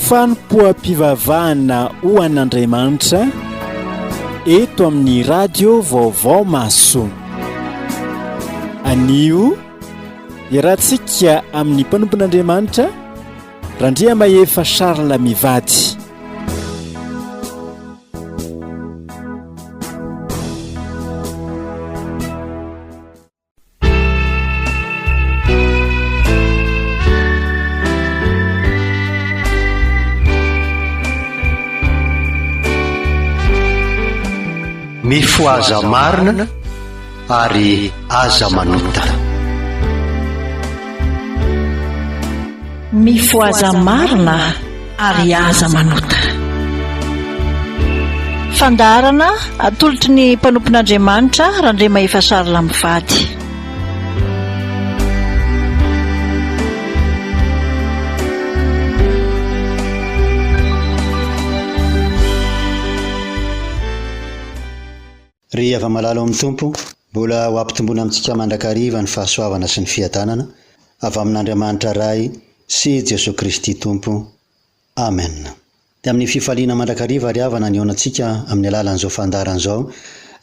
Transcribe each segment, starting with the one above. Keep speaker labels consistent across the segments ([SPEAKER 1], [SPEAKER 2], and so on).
[SPEAKER 1] Fanompoam-pivavahana ho an'Andriamanitra eto amin'ny Radio Vaovao Mahasoa. Anio, iarahantsika amin'ny mpanompon'Andriamanitra Randriamahefa Charles mivady.
[SPEAKER 2] Mifohaza marina ary aza manota.
[SPEAKER 3] Mifohaza marina ary aza manota. Fandaharana atolotry ny mpanompon'Andriamanitra Randriamahefa Charles mivady.
[SPEAKER 2] Ry hava-malala ao amin'ny Tompo, mbola ho ampitomboina amintsika mandrakariva ny fahasoavana sy ny fiadanana avy amin'Andriamanitra Ray sy Jesoa Kristy Tompo. Amen. Dia amin'ny fifaliana mandrakariva ry havana ny hihaonantsika amin'ny alalan'izao fandaharana izao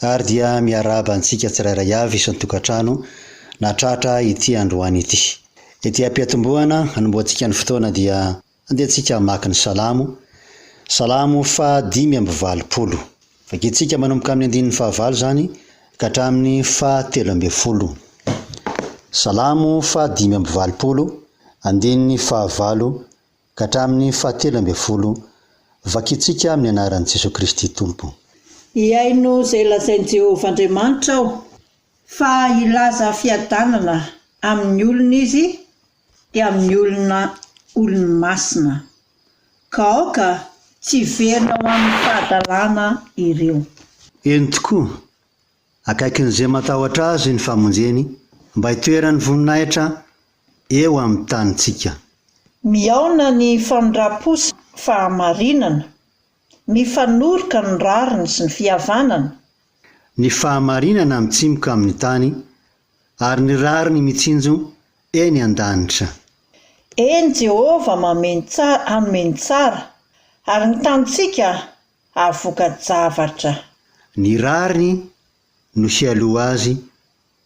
[SPEAKER 2] ary dia miarahaba antsika tsirairay avy isan-tokantrano nahatratra ity androany ity. Ety am-piatombohana hanombohantsika ny fotoana dia andeha antsika hamaky ny Salamo, Salamo faha 85. Vakintsika manomboka amin'ny andininy fahavalo izany ka hatramin'ny faha 13. Salamo faha 85, andininy fahavalo ka hatramin'ny fahatelo ambinifolo, vakintsika amin'ny anaran'i Jesoa Kristy Tompo.
[SPEAKER 4] Hihaino izay lazain'i Jehovah Andriamanitra aho, fa hilaza fiadanana amin'ny olona izy, dia amin'ny olona olony masina, ka aoka tsy hiverina ho amin'ny fahadalana ireo.
[SPEAKER 2] Eny tokoa, akaikin'izay matahotra Azy ny famonjeny, mba hitoeran'ny voninahitra eo amin'ny tanintsika.
[SPEAKER 4] Mihaona ny famindram-po sy fahamarinana, mifanoroka ny rariny sy ny fihavanana.
[SPEAKER 2] Ny fahamarinana mitsimoka amin'ny tany, ary ny rariny mitsinjo eny an-danitra.
[SPEAKER 4] Eny, Jehovah manome ny tsara, hanome ny tsara, ary ny tanintsika hahavoka-javatra.
[SPEAKER 2] Ny rariny no hialoha azy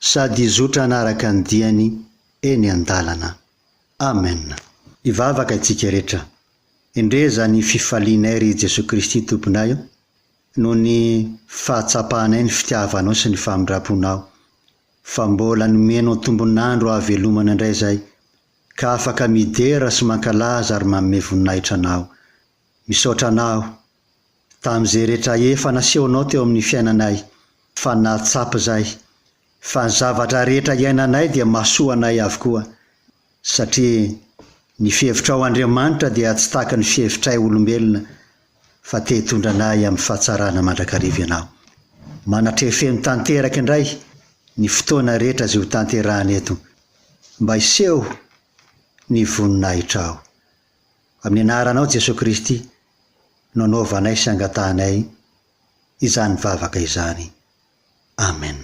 [SPEAKER 2] sady hizotra hanaraka ny diany eny an-dalana. Amen. Hivavaka itsika rehetra. Indreza ny fifalianay ry Jesoa Kristy Tomponay o, noho ny fahatsapanay ny fitiavanao sy ny famindramponao, fa mbola nomenao tombon'andro hahavelomana indray izay, ka afaka midera sy mankalaza ary manome voninahitra Anao. Misaotra Anao tamin'izay rehetra efa nasehonao teo amin'ny fiainanay, fa nahatsapa izahay fa ny zavatra rehetra iainanay dia mahasoa anay avokoa, satria ny fihevitrao Andriamanitra dia tsy tahaka ny fihevitray olombelona, fa te hitondra anay amin'ny fahatsarana mandrakariva Ianao. Manatreha feno tanteraka indray ny fotoana rehetra izay ho tanterahana eto, mba hiseho ny voninahitrao. Amin'ny anaranao Jesoa Kristy no anaovanay sy angatahanay izany vavaka izany. Amen.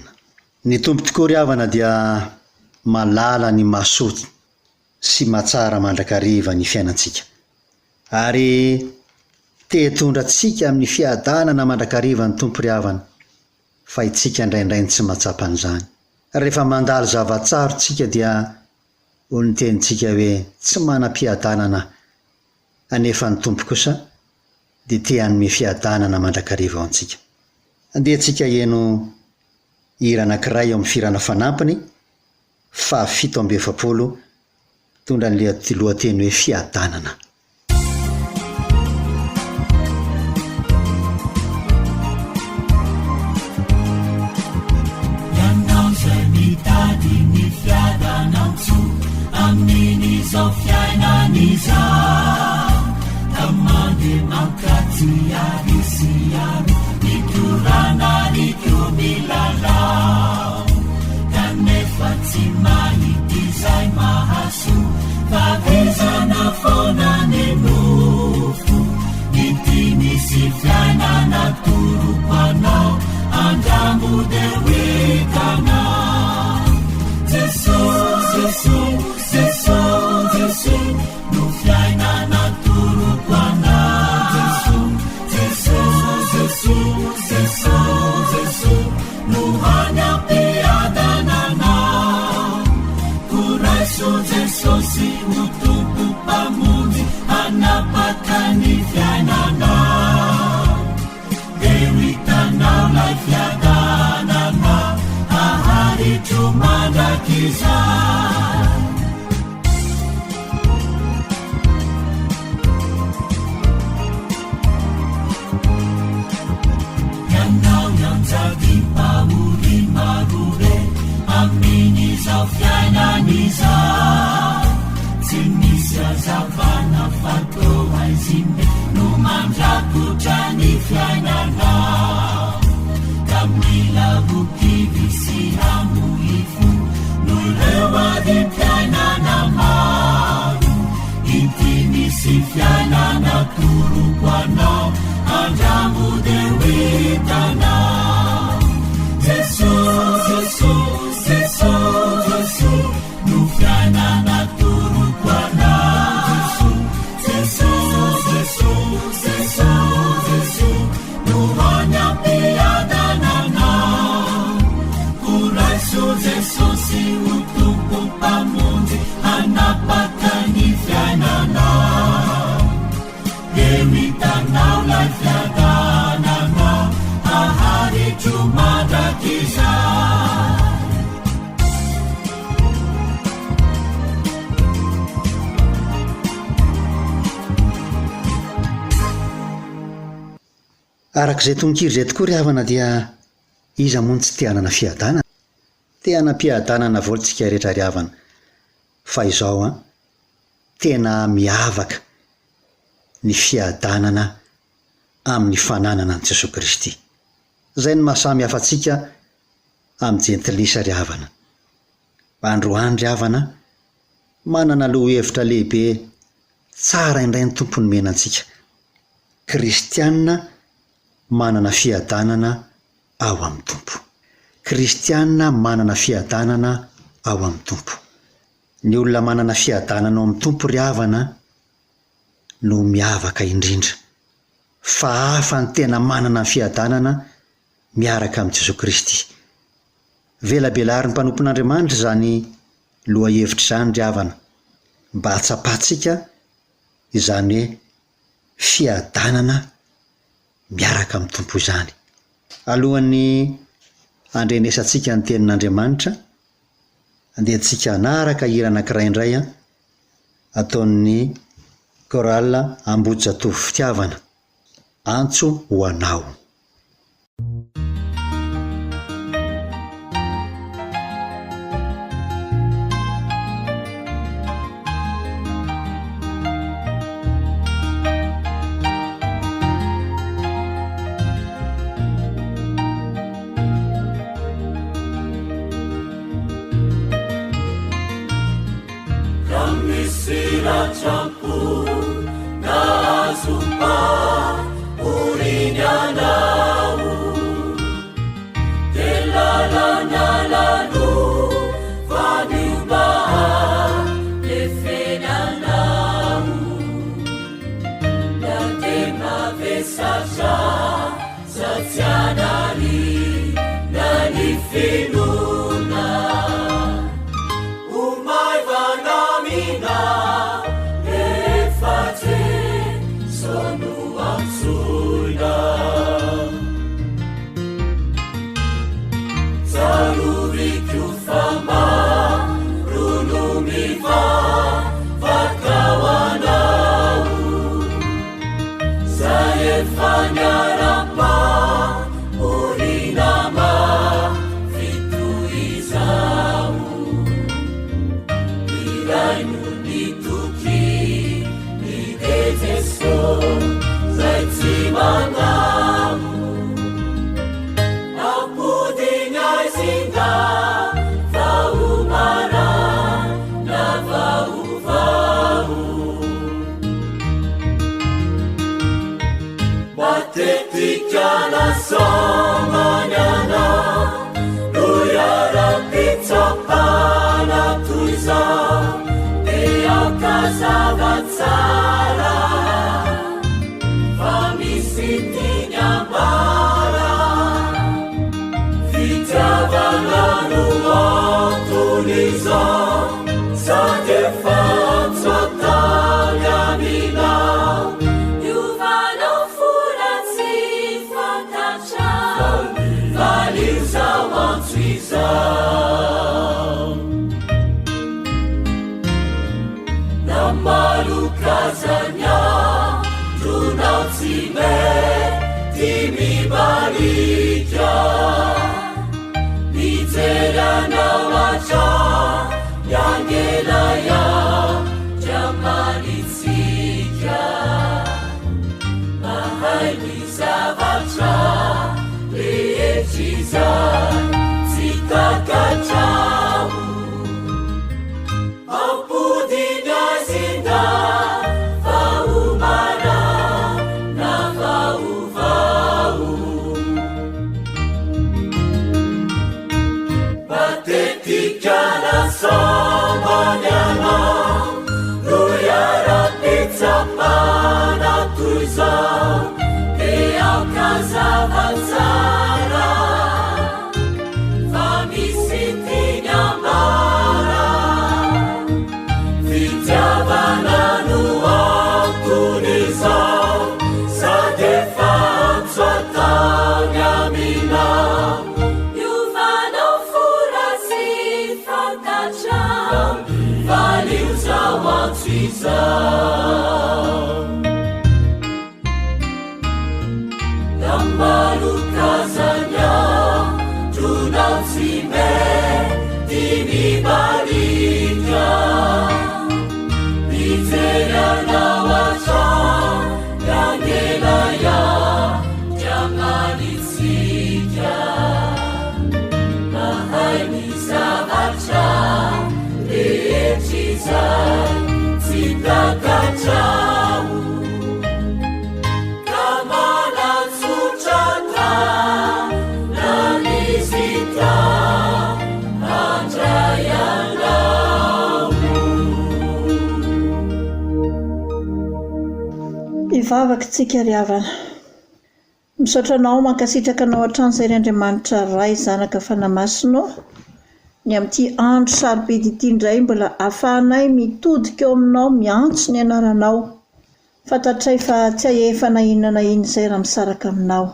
[SPEAKER 2] Ny Tompo tokoa ry havana dia malala ny mahasoa sy mahatsara mandrakariva ny fiainantsika. Ary te hitondra antsika amin'ny fiadanana mandrakariva ny Tompo ry havana, fa itsika indraindray no tsy mahatsapa an'izany. Rehefa mandalo zava-tsarotra isika dia hoy ny tenintsika hoe tsy manam-piadanana anefa ny Tompo kosa dia te hanome fiadanana mandrakariva ho antsika. Andeha tsika heno hira anankiray eo amin'ny fihirana fanampiny faha 47 mitondra ny lohateny hoe Fiadanana.
[SPEAKER 5] Ianao izay mitady ny fiadanantsoa amin'izao fiainana izao ka mandeha mankaty ary sy ary mikorana ary koa milalao kanefa tsy mahita izay mahasoa fa vizana foana ny nofo ity misy fiainana atoroko anao andramo dia ho hitanao Jesosy Jesosy Jesosy Jesosy no fiainana atoroko anao. Haharitro mandrakizay. Ianao ianjadiam-pahoriana marobe amin'izao fiainana izao. Tsy misy hazavana fa toa haizim-be no mandrakotra ny fiainanao. Ka mila ho kivy sy hamoy fo noho ireo adim-piainana maro. Inty misy fiainana atoroko anao, andramo dia ho hitanao. Jesosy, Jesosy, Jesosy, Jesosy no fiainana atoroko anao. Jesosy, Jesosy, Jesosy, Jesosy no hany hampiadana anao. Koa raiso Jesosy ho Tompo Mpamonjy hanapaka ny fiainanao. Eo hitanao lay fiadanana haharitro mandrakizay.
[SPEAKER 2] Araka izay tononkira izay tokoa ry havana dia iza moa no tsy te hanana fiadanana? Te hanam-piadanana avoly tsika rehetra ry havana. Fa izao an, tena miavaka ny fiadanana amin'ny fananana an'i Jesoa Kristy. Izay no maha samy hafa antsika amin'ny jentilisa ry havana. Androany ry havana, manana lohahevitra lehibe tsara indray ny Tompo nomena antsika. Kristiana manana fiadanana ao amin'ny Tompo. Kristiana manana fiadanana ao amin'ny Tompo. Ny olona manana fiadanana ao amin'ny Tompo ry havana no miavaka indrindra. Fa hafa ny tena manana ny fiadanana miaraka amin'i Jesoa Kristy. Velabelarin'ny mpanompon'Andriamanitra izany lohahevitra izany ry havana, mba hahatsapantsika izany hoe fiadanana miaraka amin'ny Tompo izany. Alohan'ny handrenesantsika ny Tenin'Andriamanitra, andeha antsika hanaraka hira anankiray indray ataon'ny Chorale Ambohijatovo Fitiavana, Antso ho anao.
[SPEAKER 5] Ikala sambany anao no iara-pitsapana toy izao dia aoka hazava tsara fa misy tiany ambara. Fitiavana no anton'izao sady efa antso ataony aminao. Niovanao fo raha tsy fantatrao, valio izao antso izao.
[SPEAKER 4] Hivavaka isika ry havana. Misaotra Anao, mankasitraka Anao hatrany izay ry Andriamanitra Ray, Zanaka, Fanahy Masina ô, ny amin'ity andro sarobidy ity indray mbola ahafahanay mitodika eo Aminao miantso ny anaranao. Fantatray fa tsy hahefa na inona na inona izay raha misaraka Aminao.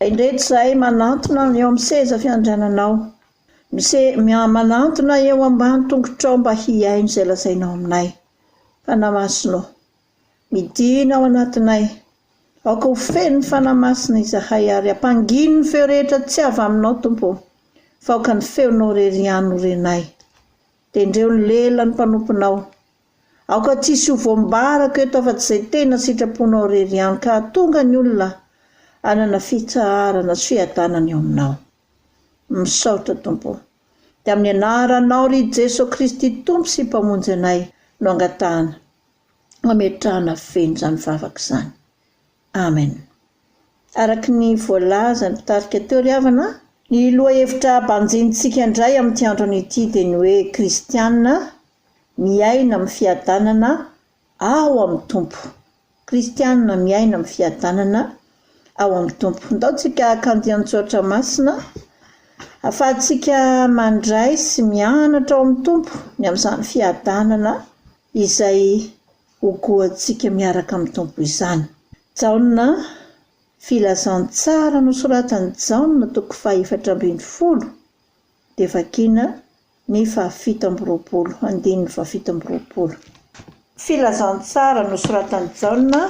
[SPEAKER 4] Indreto izahay manantona eo amin'ny seza fiandriananao, mise, manantona eo ambany tongotrao mba hihaino izay lazainao aminay. Fanahy Masina ô, midina ao anatinay, Aoka ho feno ny Fanahy Masina izahay ary ampangino ny feo rehetra tsy avy Aminao, Tompo ô, fa aoka ny feonao irery ihany ho renay. Tendreo ny lelan'ny mpanomponao. Aoka tsy hisy ho voambarako eto afa-tsy izay tena sitraponao irery ihany ka hahatonga ny olona hanana fitsaharana sy fiadanana eo Aminao. Misaotra, Tompo ô. Dia amin'ny Anaranao, ry Jeso Kristy Tompo sy Mpamonjy anay, no angatahana. Ametrahana feno izany vavaka izany. Amen. Araka ny voalazan'ny mpitarika teo ry havana, ny lohahevitra banjinintsika indray amin'ity andro anio ity dia ny hoe Kristiana miaina amin'ny fiadanana ao amin'ny Tompo. Kristiana miaina amin'ny fiadanana ao amin'ny Tompo. Ndao tsika haka andian-tsoratra masina ahafahantsika mandray sy mianatra ao amin'ny Tompo ny amin'izany fiadanana izay hogoantsika miaraka amin'ny Tompo izany. Jaona, Filazantsara nosoratan'i Jaona toko fahefatra 18 dia vakiana ny fahafito 27, andininy fahafito 27. Filazantsara nosoratan'i Jaona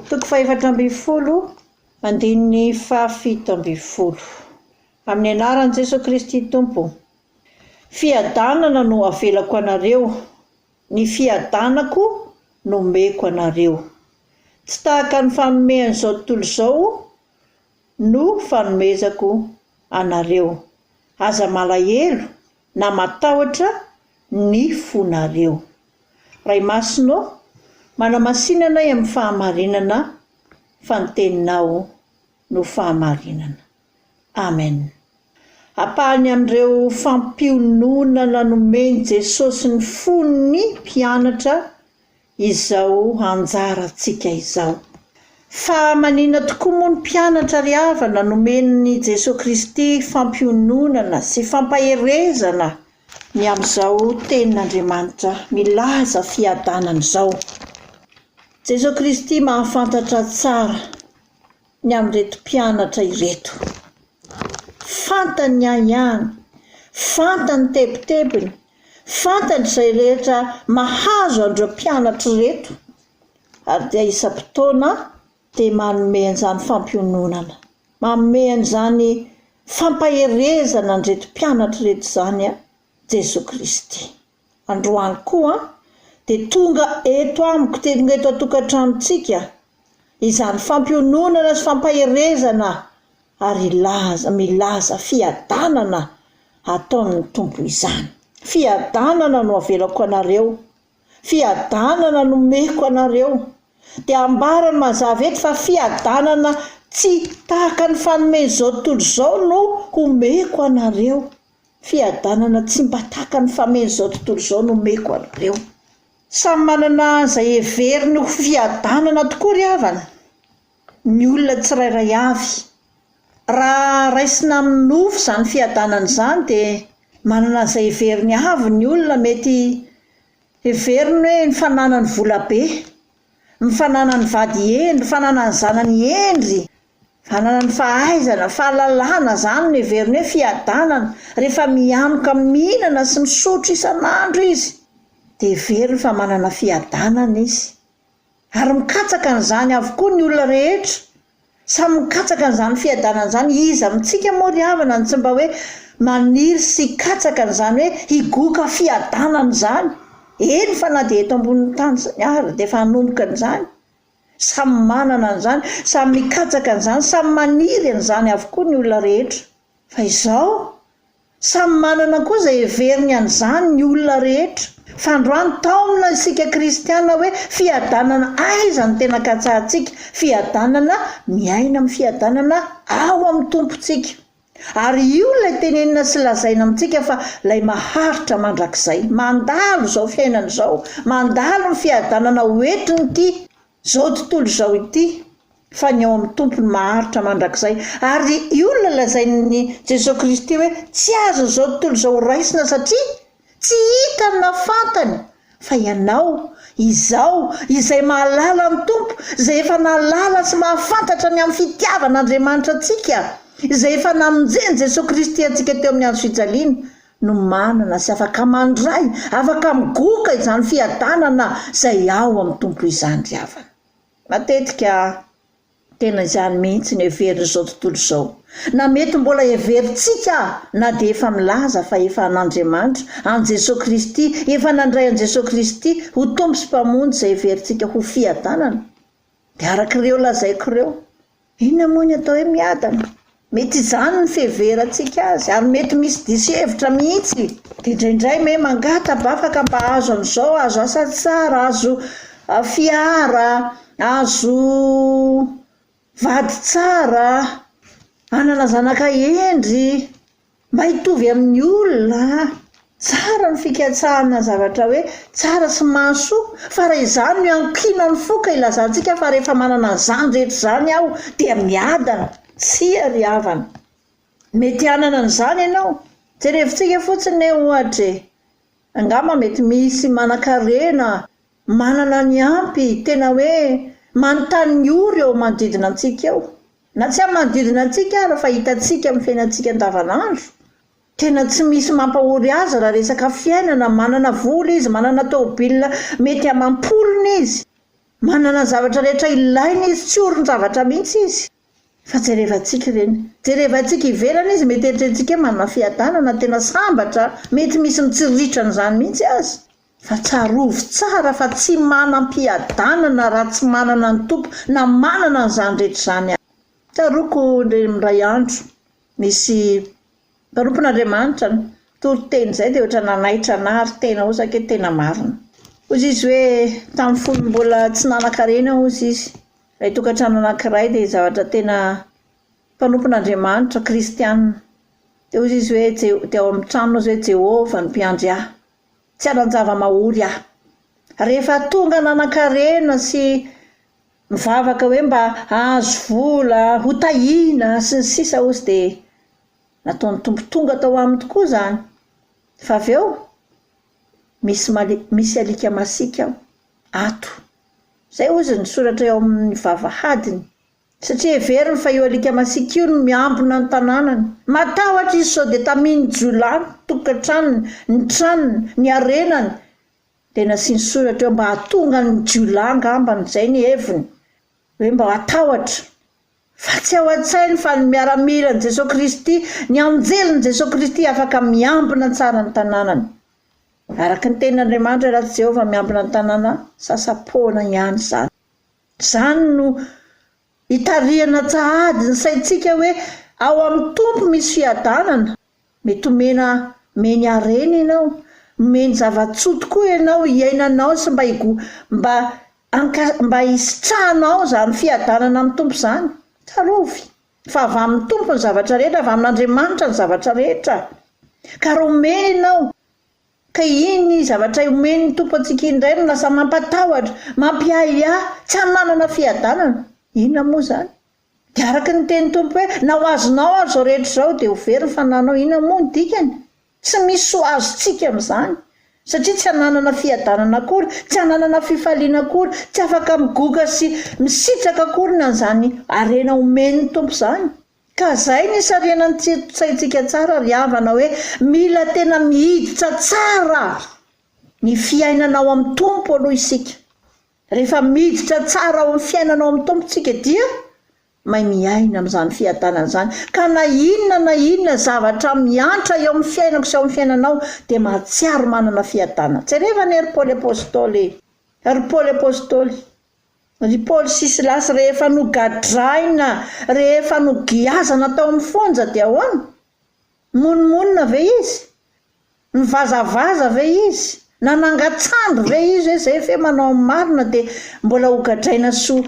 [SPEAKER 4] toko fahefatra 18, andininy fahafito 17. Amin'ny anaran'i Jesoa Kristy Tompo, Fiadanana no avelako anareo, ny fiadanako no omeko anareo. Tsy tahaka ny fanomean'izao tontolo izao no fanomezako anareo. Aza malahelo na matahotra ny fonareo. Ray Masina ô, manamasina anay amin'ny fahamarinana, fa ny Teninao no fahamarinana. Amen. Ampahany amin'ireo fampiononana nomen'i Jesosy ny fon'ny mpianatra izao anjarantsika izao. Fa manina tokoa moa ny mpianatra ry havana nomen'i Jesosy Kristy fampiononana sy fampaherezana ny amin'izao tenin'Andriamanitra milaza fiadanana izao. Jesosy Kristy mahafantatra tsara ny amin'ireto mpianatra ireto. Fantany ny ahiahiny, fantany ny tebitebiny, fantany izay rehetra mahazo an'ireo mpianatra ireto, ary dia isam-potoana dia manome an'izany fampiononana, manome an'izany fampaherezana an'ireto mpianatra ireto izany Jesoa Kristy. Androany koa dia tonga eto amiko, tonga eto an-tokantranontsika izany fampiononana sy fampaherezana ary hilaza, milaza fiadanana ataon'ny Tompo izany. Fiadanana no avelako anareo, fiadanana no omeko anareo. Dia ambarany mazava eto fa fiadanana tsy tahaka ny fanomen'izao tontolo izao no homeko anareo. Fiadanana tsy mba tahaka ny famen'izao tontolo izao no omeko anareo. Samy manana izay heveriny ho fiadanana tokoa ry havana ny olona tsirairay avy. Raha raisina amin'ny nofo izany fiadanana izany dia manana izay heveriny avy ny olona, mety heveriny hoe ny fananany vola be, ny fananany vady hendry, ny fananany zanany hendry, fananany fahaizana, fahalalana, izany no heveriny hoe fiadanana. Rehefa mihanoka mihinana sy misotro isan'andro izy dia heveriny fa manana fiadanana izy. Ary mikatsaka an'izany avokoa ny olona rehetra. Samy mikatsaka an'izany fiadanana izany. Iza amintsika moa ry havana no tsy mba hoe maniry sy hikatsaka an'izany hoe higoka fiadanana izany? Eny fa na dia eto ambonin'ny tany izany ary dia efa hanomboka an'izany. Samy manana an'izany, samy mikatsaka an'izany, samy maniry an'izany avokoa ny olona rehetra. Fa izao, Samy manana koa izay heveriny an'izany ny olona rehetra. Fa androany taomina isika kristiana hoe fiadanana aiza no tena katsahantsika? Fiadanana, miaina amin'ny fiadanana ao amin'ny Tompontsika. Ary io ilay tenenina sy lazaina amintsika fa ilay maharitra mandrakizay. Mandalo izao fiainana izao, mandalo ny fiadanana hoentin'ity Izao tontolo izao ity, fa ny ao amin'ny Tompo no maharitra mandrakizay. Ary io ilay lazain'i Jesoa Kristy hoe tsy azon'izao tontolo izao ho raisina satria tsy hitany na fantany fa ianao, izaho, izay mahalala ny Tompo, izay efa nahalala sy mahafantatra ny amin'ny fitiavan'Andriamanitra antsika, izay efa namonjen'i Jesoa Kristy antsika teo amin'ny hazo fijaliana, no manana sy afaka mandray, afaka migoka izany fiadanana izay ao amin'ny Tompo izany ry havana. Matetika tena izany mihitsy no heverin'izao tontolo izao. Na mety mbola heverintsika na dia efa milaza fa efa an'Andriamanitra, an'i Jesoa Kristy, efa nandray an'i Jesoa Kristy ho Tompo sy Mpamonjy izay heverintsika ho fiadanana. Dia araka ireo lazaiko ireo, Inona moa ny atao hoe miadana? Mety izany ny fiheverantsika azy ary mety misy diso hevitra mihitsy. Dia indraindray me mangata-bavaka mba hahazo an'izao, hahazo asa tsara, hahazo fiara, hahazo vady tsara, hanana zanaka hendry. Mba hitovy amin'ny olona. Tsara ny fikatsahana zavatra hoe tsara sy mahasoa, fa raha izany no iankinan'ny fo ka ilazantsika fa rehefa manana an'izany rehetra izany aho dia miadana. Tsia ry havana. Mety hanana an'izany ianao. Jerevintsika fotsiny anie ohatra e. Angamba mety misy manankarena, manana ny ampy, tena hoe manontany ny ory eo manodidina antsika eo. Na tsy amin'ny manodidina antsika ara fa hitantsika amin'ny fiainantsika andavanandro. Tena tsy misy mampahory azy raha resaka fiainana, manana vola izy, manana tômôbila mety amam-polony izy, manana ny zavatra rehetra ilainy izy, tsy orin-javatra mihitsy izy. Fa jerevantsika ireny. Jerevantsika ivelany izy, mety eritreretintsika hoe manana fiadanana, tena sambatra, mety misy mitsiriritra an'izany mihitsy aza. Fa tsarovy tsara fa tsy manam-piadanana raha tsy manana ny Tompo na manana an'izany rehetra izany aza. Tsaroako indray indray andro, nisy mpanompon'Andriamanitra nitory teny izay dia ohatra nanaitra anà ary tena hoy za ke tena marina. Hoy izy hoe tamin'ny fony mbola tsy nanan-karena hozy izy, Ilay tokantrano anankiray dia zavatra tena mpanompon'Andriamanitra, kristiana. Dia hoy izy hoe, dia ao amin'ny tranony hozy hoe, Jehovah no mpiandry ahy. Tsy hanan-java-mahory aho. Rehefa tonga nanan-karena sy mivavaka hoe mba hahazo vola, ho tahiana, sy ny sisa hozy dia nataon'ny Tompo tonga tao aminy tokoa izany. Fa avy eo, misy misy alika masiaka ao, ato. Izay hozy ny soratra eo amin'ny vavahadiny. Satria heveriny fa io alika masiaka io no miambina ny tanànany. Matahotra izy sao dia tamin'ny jiolahy ny tokantranony, ny tranony, ny harenany. Dia nasiany soratra eo mba hahatonga ny jiolahy angambany, izay ny heviny, hoe mba hatahotra. Fa tsy ao an-tsainy fa ny miaramilan'i Jesoa Kristy, ny anjelin'i Jesoa Kristy afaka miambina tsara ny tanànany. Araka ny tenin'Andriamanitra, raha tsy Jehovah miambina ny tanàna, sasa-poana ihany izany. Izany no itarihana sahady ny saintsika hoe ao amin'ny Tompo misy fiadanana. Mety homena omeny harena ianao, omeny zava-tsoa tokoa ianao hiainanao sy mba higo mba anka mba hisitrahanao izany fiadanana amin'ny Tompo izany. Tsarovy fa avy amin'ny Tompo ny zavatra rehetra, avy amin'Andriamanitra ny zavatra rehetra. Ka raha omeny ianao, ka iny zavatra omen'ny Tompo antsika iny indray no lasa mampatahotra, mampiahiahy, tsy hananana fiadanana. Inona moa izany? Dia araka ny tenin'ny Tompo hoe, na ho azonao ary izao rehetra izao, dia ho very ny fananao. Inona moa no dikany? Tsy misy ho azontsika amin'izany, satria tsy hananana fiadanana akory, tsy hananana fifaliana akory, tsy afaka migoka sy misitraka akory ny an'izany harena omen'ny Tompo izany. Ka izay no isarihana ny tsaintsika tsara ry havana hoe mila tena miditra tsara ny fiainana ao amin'ny Tompo aloha isika. Rehefa miditra tsara ao amin'ny fiainana ao amin'ny Tompo tsika dia mahay miaina amin'izany fiadanana izany. Ka na inona na inona zavatra miantra eo amin'ny fiainako sy ao amin'ny fiainanao dia mahatsiaro manana fiadanana. Jereva anie ry Paoly Apostoly e! Ry Paoly Apostoly, ry Paoly sy Silasy rehefa nogadraina, rehefa nogiazana tao amin'ny fonja dia ahoana? Nimonomonona ve izy? Nivazavaza ve izy? Nanangan-tsandry ve izy hoe zay ve manao ny marina dia mbola hogadraina sy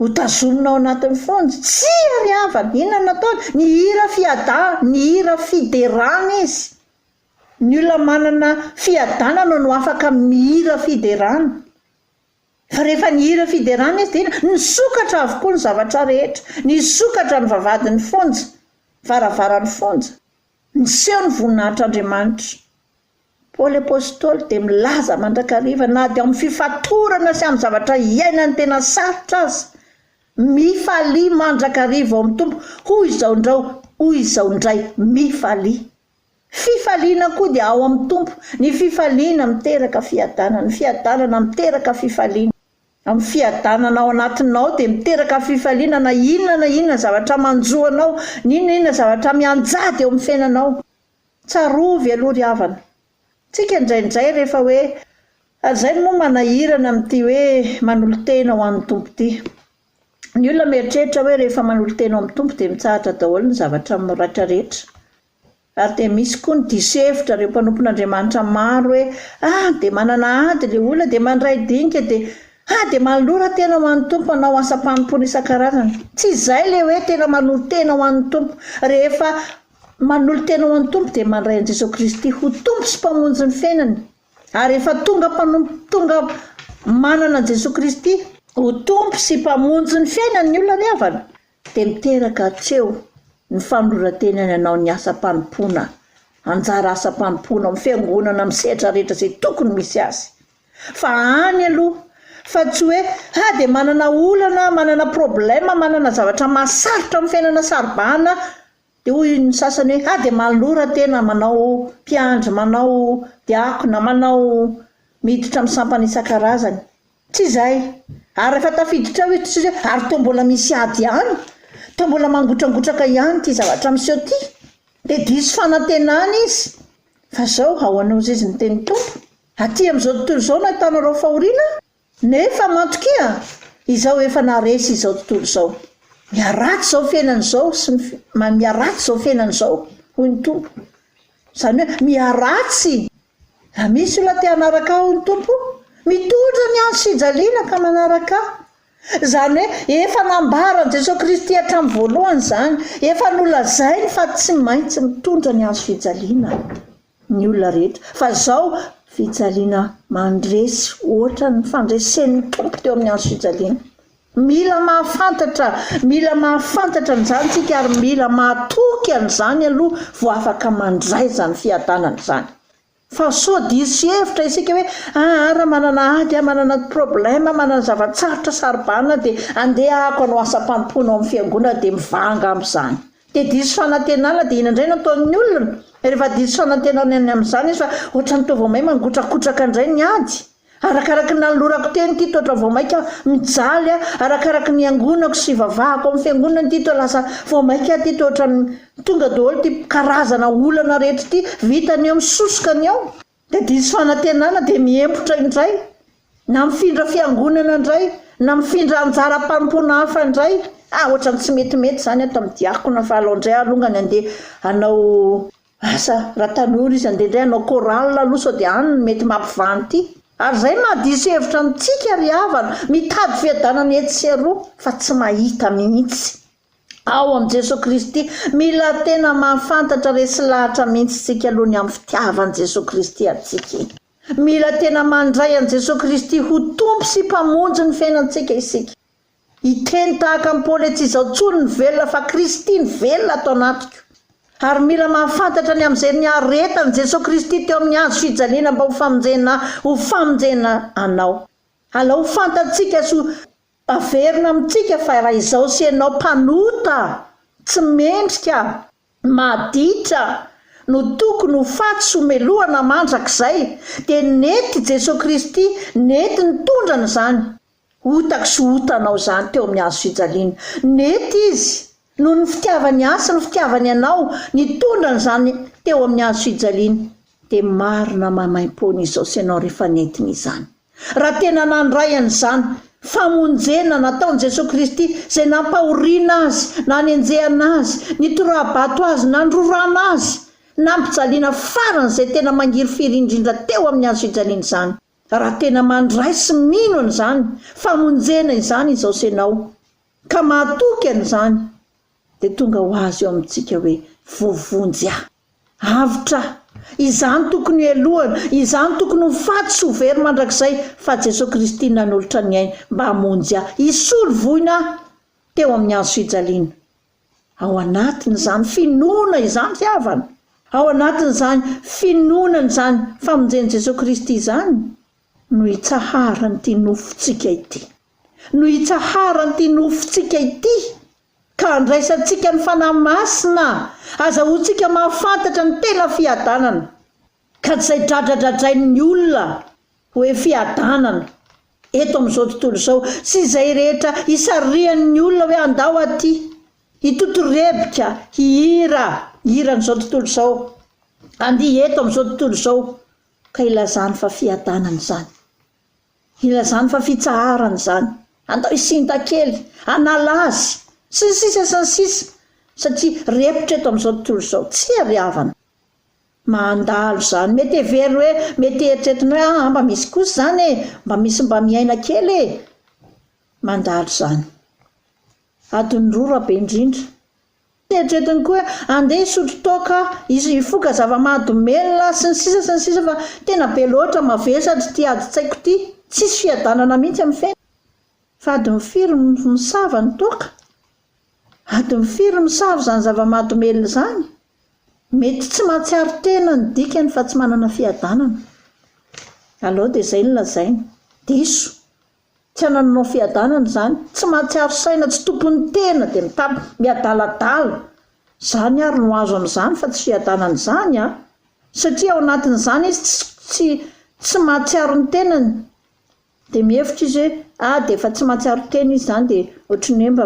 [SPEAKER 4] hotazomina ao anatin'ny fonja? Tsia ry havana! Inona no nataony? Nihira fiadanana, nihira fiderana izy. Ny olona manana fiadanana no afaka mihira fiderana. Fa rehefa nihira fiderana izy dia inona? Nisokatra avokoa ny zavatra rehetra. Nisokatra ny vavahadin'ny fonja, varavaran'ny fonja. Niseho ny voninahitr'Andriamanitra. Paoly Apostoly dia milaza mandrakariva na dia ao amin'ny fifatorana sy amin'ny zavatra iainany tena sarotra aza, Mifalia mandrakariva ao amin'ny Tompo, hoy izao indrao, hoy izao indray, mifalia. Fifaliana koa dia ao amin'ny Tompo. Ny fifaliana miteraka fiadanana, ny fiadanana miteraka fifaliana. Amin'ny fiadanana ao anatinao dia miteraka fifaliana na inona na inona zavatra manjo anao, na inona inona zavatra mianjady eo amin'ny fiainanao. Tsarovy aloha ry havana, tsika indraindray rehefa hoe, ary izay no moa manahirana amin'ity hoe manolo-tena ho an'ny Tompo ity. Ny olona mieritreritra hoe rehefa manolo-tena ao amin'ny Tompo dia mitsahatra daholo ny zavatra miraitra rehetra. Ary dia misy koa ny diso hevitra ireo mpanompon'Andriamanitra maro hoe, ah, dia manana ady ilay olona, dia mandray dinika, dia, ah, dia manolora tena ho an'ny Tompo hanao asam-panompoana isan-karazany. Tsy izay ilay hoe tena manolo-tena ho an'ny Tompo. Rehefa manolo-tena ho an'ny Tompo dia mandray an'i Jesoa Kristy ho Tompo sy Mpamonjy ny fiainany. Ary rehefa tonga mpanompo tonga manana an'i Jesoa Kristy ho Tompo sy Mpamonjy ny fiainany ny olona ry havana, dia miteraka hatreo ny fanoloran-tenany hanao ny asam-panompoana, anjara asam-panompoana ao amin'ny fiangonana amin'ny sehatra rehetra izay tokony misy azy. Fa any aloha, fa tsy hoe ah dia manana olana, manana problème, manana zavatra mahasarotra amin'ny fiainana saro-bahana, dia hoy ny sasany hoe ah dia manolora tena manao mpiandry, manao diakona, manao miditra amin'ny sampana isan-karazany. Tsy izay. Ary rehefa tafiditra ao izy tsy hoe ary toa mbola misy ady ihany, toa mbola mangotrangotraka ihany ity zavatra miseho ity. Dia diso fanantenana izy. Fa izao, ahoana hozy izy ny tenin'ny Tompo? Aty amin'izao tontolo izao no ahitanareo fahoriana, nefa matokia, izaho efa naharesy izao tontolo izao. Miharatsy izao fiainana izao sy ny miharatsy izao fiainana izao, hoy ny Tompo. Izany hoe miharatsy. Raha misy olona te hanaraka ahy hoy ny Tompo, mitondra ny hazo fijaliana ka manaraka ahy. Izany hoe efa nambaran'i Jesoa Kristy hatramin'ny voalohany izany, efa nolazainy fa tsy maintsy mitondra ny hazo fijaliana ny olona rehetra. Fa izao fijaliana mandresy ohatran'ny fandresen'ny Tompo teo amin'ny hazo fijaliana. Mila mahafantatra, mila mahafantatra an'izany isika ary mila mahatoky an'izany aloha vao afaka mandray izany fiadanana izany. Fa sao diso hevitra isika hoe aa raha manana ady aho, manana problème, manana zava-tsarotra saro-bahana dia andeha ahako hanao asam-panompoana ao amin'ny fiangonana dia mivanga amin'izany. Dia diso fanantenana dia inona indray no ataon'ny olona? Rehefa diso fanantenana ny amin'izany izy fa ohatran'ny toa vao may mangotrakotraka indray ny ady. Arakaraky ny nanolorako teny ity toa vao maika mijaly aho, arakaraky ny iangonako sy ivavahako amin'ny fiangonana ity toa lasa vao maika aho ity toa ohatran'ny tonga daholo ity karazana olana rehetra ity, vita ny eo misosoka ny ao. Dia diso fanantenana dia miembotra indray, na mifindra fiangonana indray, na mifindra anjaram-panompoana hafa indray. Ah, ohatran'ny tsy metimety izany ato amin'ny diakona fa alao indray aho alongany handeha hanao Asa raha tanora izy andeha indray hanao chorale aloha sao dia any no mety mampivaha an'ity. Ary izay mahadiso hevitra antsika ry havana, mitady fiadanana etsy sy eroa fa tsy mahita mihitsy. Ao amin'i Jesoa Kristy. Mila tena mahafantatra resy lahatra mihitsy isika aloha ny amin'ny fitiavan'i Jesoa Kristy antsika e. Mila tena mandray an'i Jesoa Kristy ho Tompo sy Mpamonjy ny fiainantsika isika. Hiteny tahaka an'i Paoly hoe tsy izaho intsony no velona fa Kristy no velona ato anatiko. Ary mila mahafantatra ny amin'izay niaretan'i Jesoa Kristy teo amin'ny hazo fijaliana mba ho famonjena ho famonjena anao. Alao ho fantatsika sy ho averina amintsika fa raha izaho sy ianao mpanota, tsy mendrika, maditra, no tokony ho faty sy ho melohana mandrakizay, dia nety Jesoa Kristy, nety nitondra an'izany otako sy otanao izany teo amin'ny hazo fijaliana. Nety Izy, noho ny fitiavany ahy sy ny fitiavany anao, nitondra an'izany teo amin'ny hazo fijaliana. Dia marina maimaimpoana izao sy ianao rehefa nentiny izany. Raha tena nandray an'izany famonjena nataon'i Jesoa Kristy izay nampahoriana Azy, nanenjehana Azy, nitoraha-bato Azy, nandrorana Azy, nampijaliana faran'izay tena mangirifiry indrindra teo amin'ny hazofijaliana izany. Raha tena mandray sy mino an'izany famonjena izany izao sy ianao, ka mahatoky an'izany, dia tonga ho azy eo amintsika hoe voavonjy aho. Avotra aho. Izaho no tokony helohana, izaho no tokony ho faty sy ho very mandrakizay, fa Jesoa Kristy nanolotra ny ainy mba hamonjy ahy, hisolo voina ahy teo amin'ny hazo fijaliana. Ao anatin'izany finoana izany ry havana, ao anatin'izany finoana an'izany famonjen'i Jesoa Kristy izany no itsaharan'ity nofontsika ity. No itsaharan'ity nofontsika ity ka andraisantsika ny Fanahy Masina, azahoantsika mahafantatra ny tena fiadanana, ka tsy izay dradradradrain'ny olona hoe fiadanana eto amin'izao tontolo izao, sy izay rehetra isarihan'ny olona hoe andao aty, hitotorebika, hihira hiran'izao tontolo izao, handihy eto amin'izao tontolo izao, ka ilazany fa fiadanana izany. Ilazany fa fitsaharana izany. Andao hisinta kely, hanala azy, sy ny sisa sy ny sisa Satria repotra eto amin'izao tontolo izao. Tsia ry havana. Mandalo izany. Mety heveriny hoe, mety eritreretina hoe aa mba misy kosa izany e, mba misy mba miaina kely e. Mandalo izany. Adiny roa raha be indrindra. Eritreretiny koa hoe andeha hisotro toaka aho, hifoka zava-mahadomelina aho, sy ny sisa sy ny sisa fa tena be loatra, mavesatra ity adin-tsaiko ity, tsisy fiadanana mihitsy amin'ny fiainana. Fa adiny firy no misava ny toaka? Adiny firy no misava izany zava-mahadomelina izany? Mety tsy mahatsiaro tena ny dikany fa tsy manana fiadanana. Alao dia izay no lazaina. Diso. Tsy anananao fiadanana izany, tsy mahatsiaro saina, tsy tompon'ny tena dia mitapy, miadaladala. Izany ary no azo amin'izany fa tsy fiadanana izany an! Satria ao anatin'izany izy tsy tsy tsy mahatsiaro ny tenany. Dia mihevitra izy hoe ah dia efa tsy mahatsiaro tena izy izany dia ohatran'ny hoe mba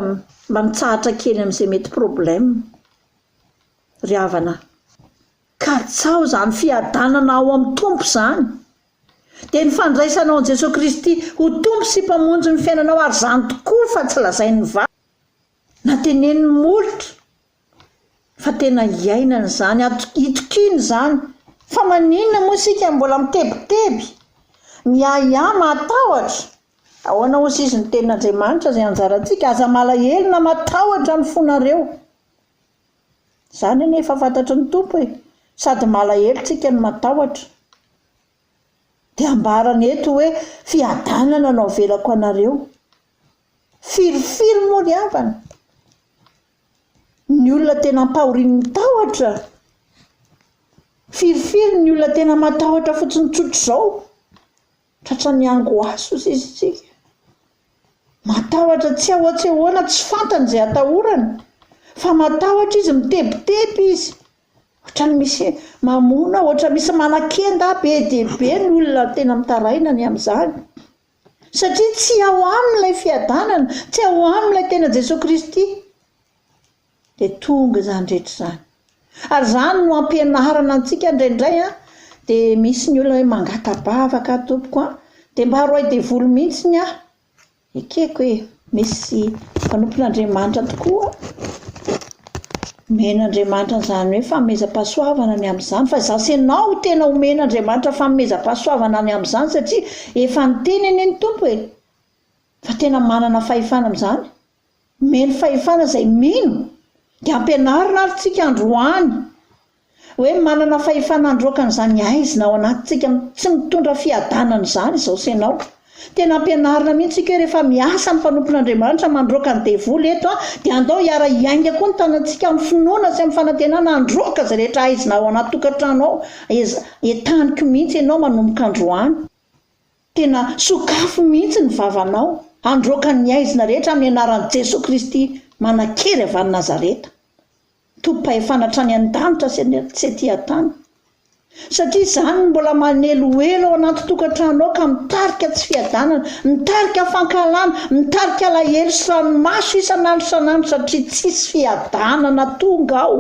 [SPEAKER 4] mba mitsahatra kely amin'izay mety problème. Ry havana a! Katsaho izany fiadanana ao amin'ny Tompo izany. Dia ny fandraisanao an'i Jesoa Kristy ho Tompo sy Mpamonjy ny fiainanao ary izany tokoa fa tsy lazain'ny vava na tenenin'ny molotra fa tena iainana izany, itokiana izany. Fa maninona moa isika mbola mitebiteby, miahiahy, mahatahotra? Ahoana hozy izy ny tenin'Andriamanitra izay anjarantsika? Aza malahelo na matahotra ny fonareo. Izany anie efa fantatry ny Tompo e! Sady malahelo tsika no matahotra. Dia ambarany eto hoe fiadanana no avelako anareo. Firifiry moa ry havana ny olona tena ampahorian'ny tahotra? Firifiry ny olona tena matahotra fotsiny tsotr'izao? Tratran'ny angoisse ozy izy tsika. Matahotra tsy ahoa tsy ahoana, tsy fantany izay atahorany. Fa matahotra izy, mitebiteby izy. Ohatran'ny misy mamono aho, ohatran'ny misy manakenda aho, be dia be ny olona tena mitaraina ny amin'izany. Satria tsy ao aminy ilay fiadanana, tsy ao aminy ilay tena Jesoa Kristy. Dia tonga izany rehetra izany. Ary izany no ampianarana antsika indraindray an, dia misy ny olona hoe mangata-bavaka aho tompoko an, dia mba roahy devoly mihitsiny aho. Ekeko e, misy mpanompon'Andriamanitra tokoa omen'Andriamanitra an'izany hoe fanomezam-pahasoavana ny amin'izany, fa izaho sy ianao tena omen'Andriamanitra fanomezam-pahasoavana ny amin'izany satria efa niteny anie ny Tompo e, fa tena manana fahefana amin'izany. Omeny fahefana izay mino. Dia ampianarina ary tsika androany hoe manana fahefana handroaka an'izany haizina ao anatintsika tsy mitondra fiadanana izany izao sy ianao. Tena ampianarina mihitsy tsika hoe rehefa miasa ny mpanompon'Andriamanitra mandroaka ny devoly eto dia andao hiara hiainga koa ny tanantsika amin'ny finoana sy amin'ny fanantenana handroaka izay rehetra haizina ao anaty tokantrano ao. Entaniko mihitsy ianao manomboka androany. Tena sokafy mihitsy ny vavanao handroaka ny haizina rehetra amin'ny anaran'i Jesoa Kristy manan-kery avy any Nazareta. Tompom-pahefana hatrany an-danitra sy ety an-tany. Satria izany no mbola maneloelo ao anaty tokantrano ao ka mitarika tsy fiadanana, mitarika fankahalana, mitarika alahelo sy ranomaso isan'andro isan'andro satria tsisy fiadanana tonga ao.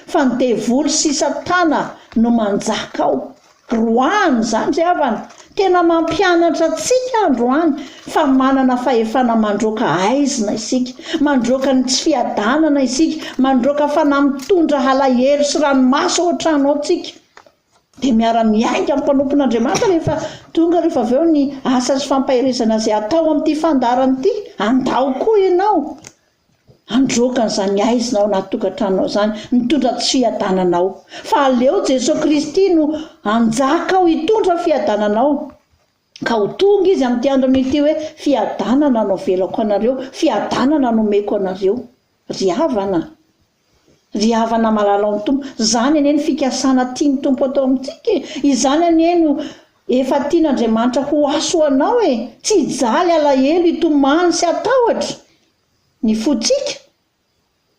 [SPEAKER 4] Fa ny devoly sy satana no manjaka ao. Roahiny izany ry havana. Tena mampianatra antsika androany fa manana fahefana mandroaka aizina isika, mandroaka ny tsy fiadanana isika, mandroaka fanahy mitondra halahelo sy ranomaso ao an-trano ao tsika. Dia miara-miainga amin'ny mpanompon'Andriamanitra rehefa tonga rehefa avy eo ny asa sy fampaherezana izay atao amin'ity fandaharana ity. Andao koa ianao. Handroaka an'izany haizina ao anaty tokantranonao izany, mitondra tsy fiadanana ao. Fa aleo Jesoa Kristy no hanjaka ao hitondra fiadanana ao. Ka ho tonga Izy amin'ity andro anio ity hoe, Fiadanana no avelako anareo, fiadanana no omeko anareo. Ry havana, ry havana malala ao amin'ny Tompo, izany anie ny fikasana tian'ny Tompo atao amintsika e! Izany anie no efa tian'Andriamanitra ho aso ho anao e! Tsy hijaly alahelo, hitomany sy hatahotra. Ny fontsika,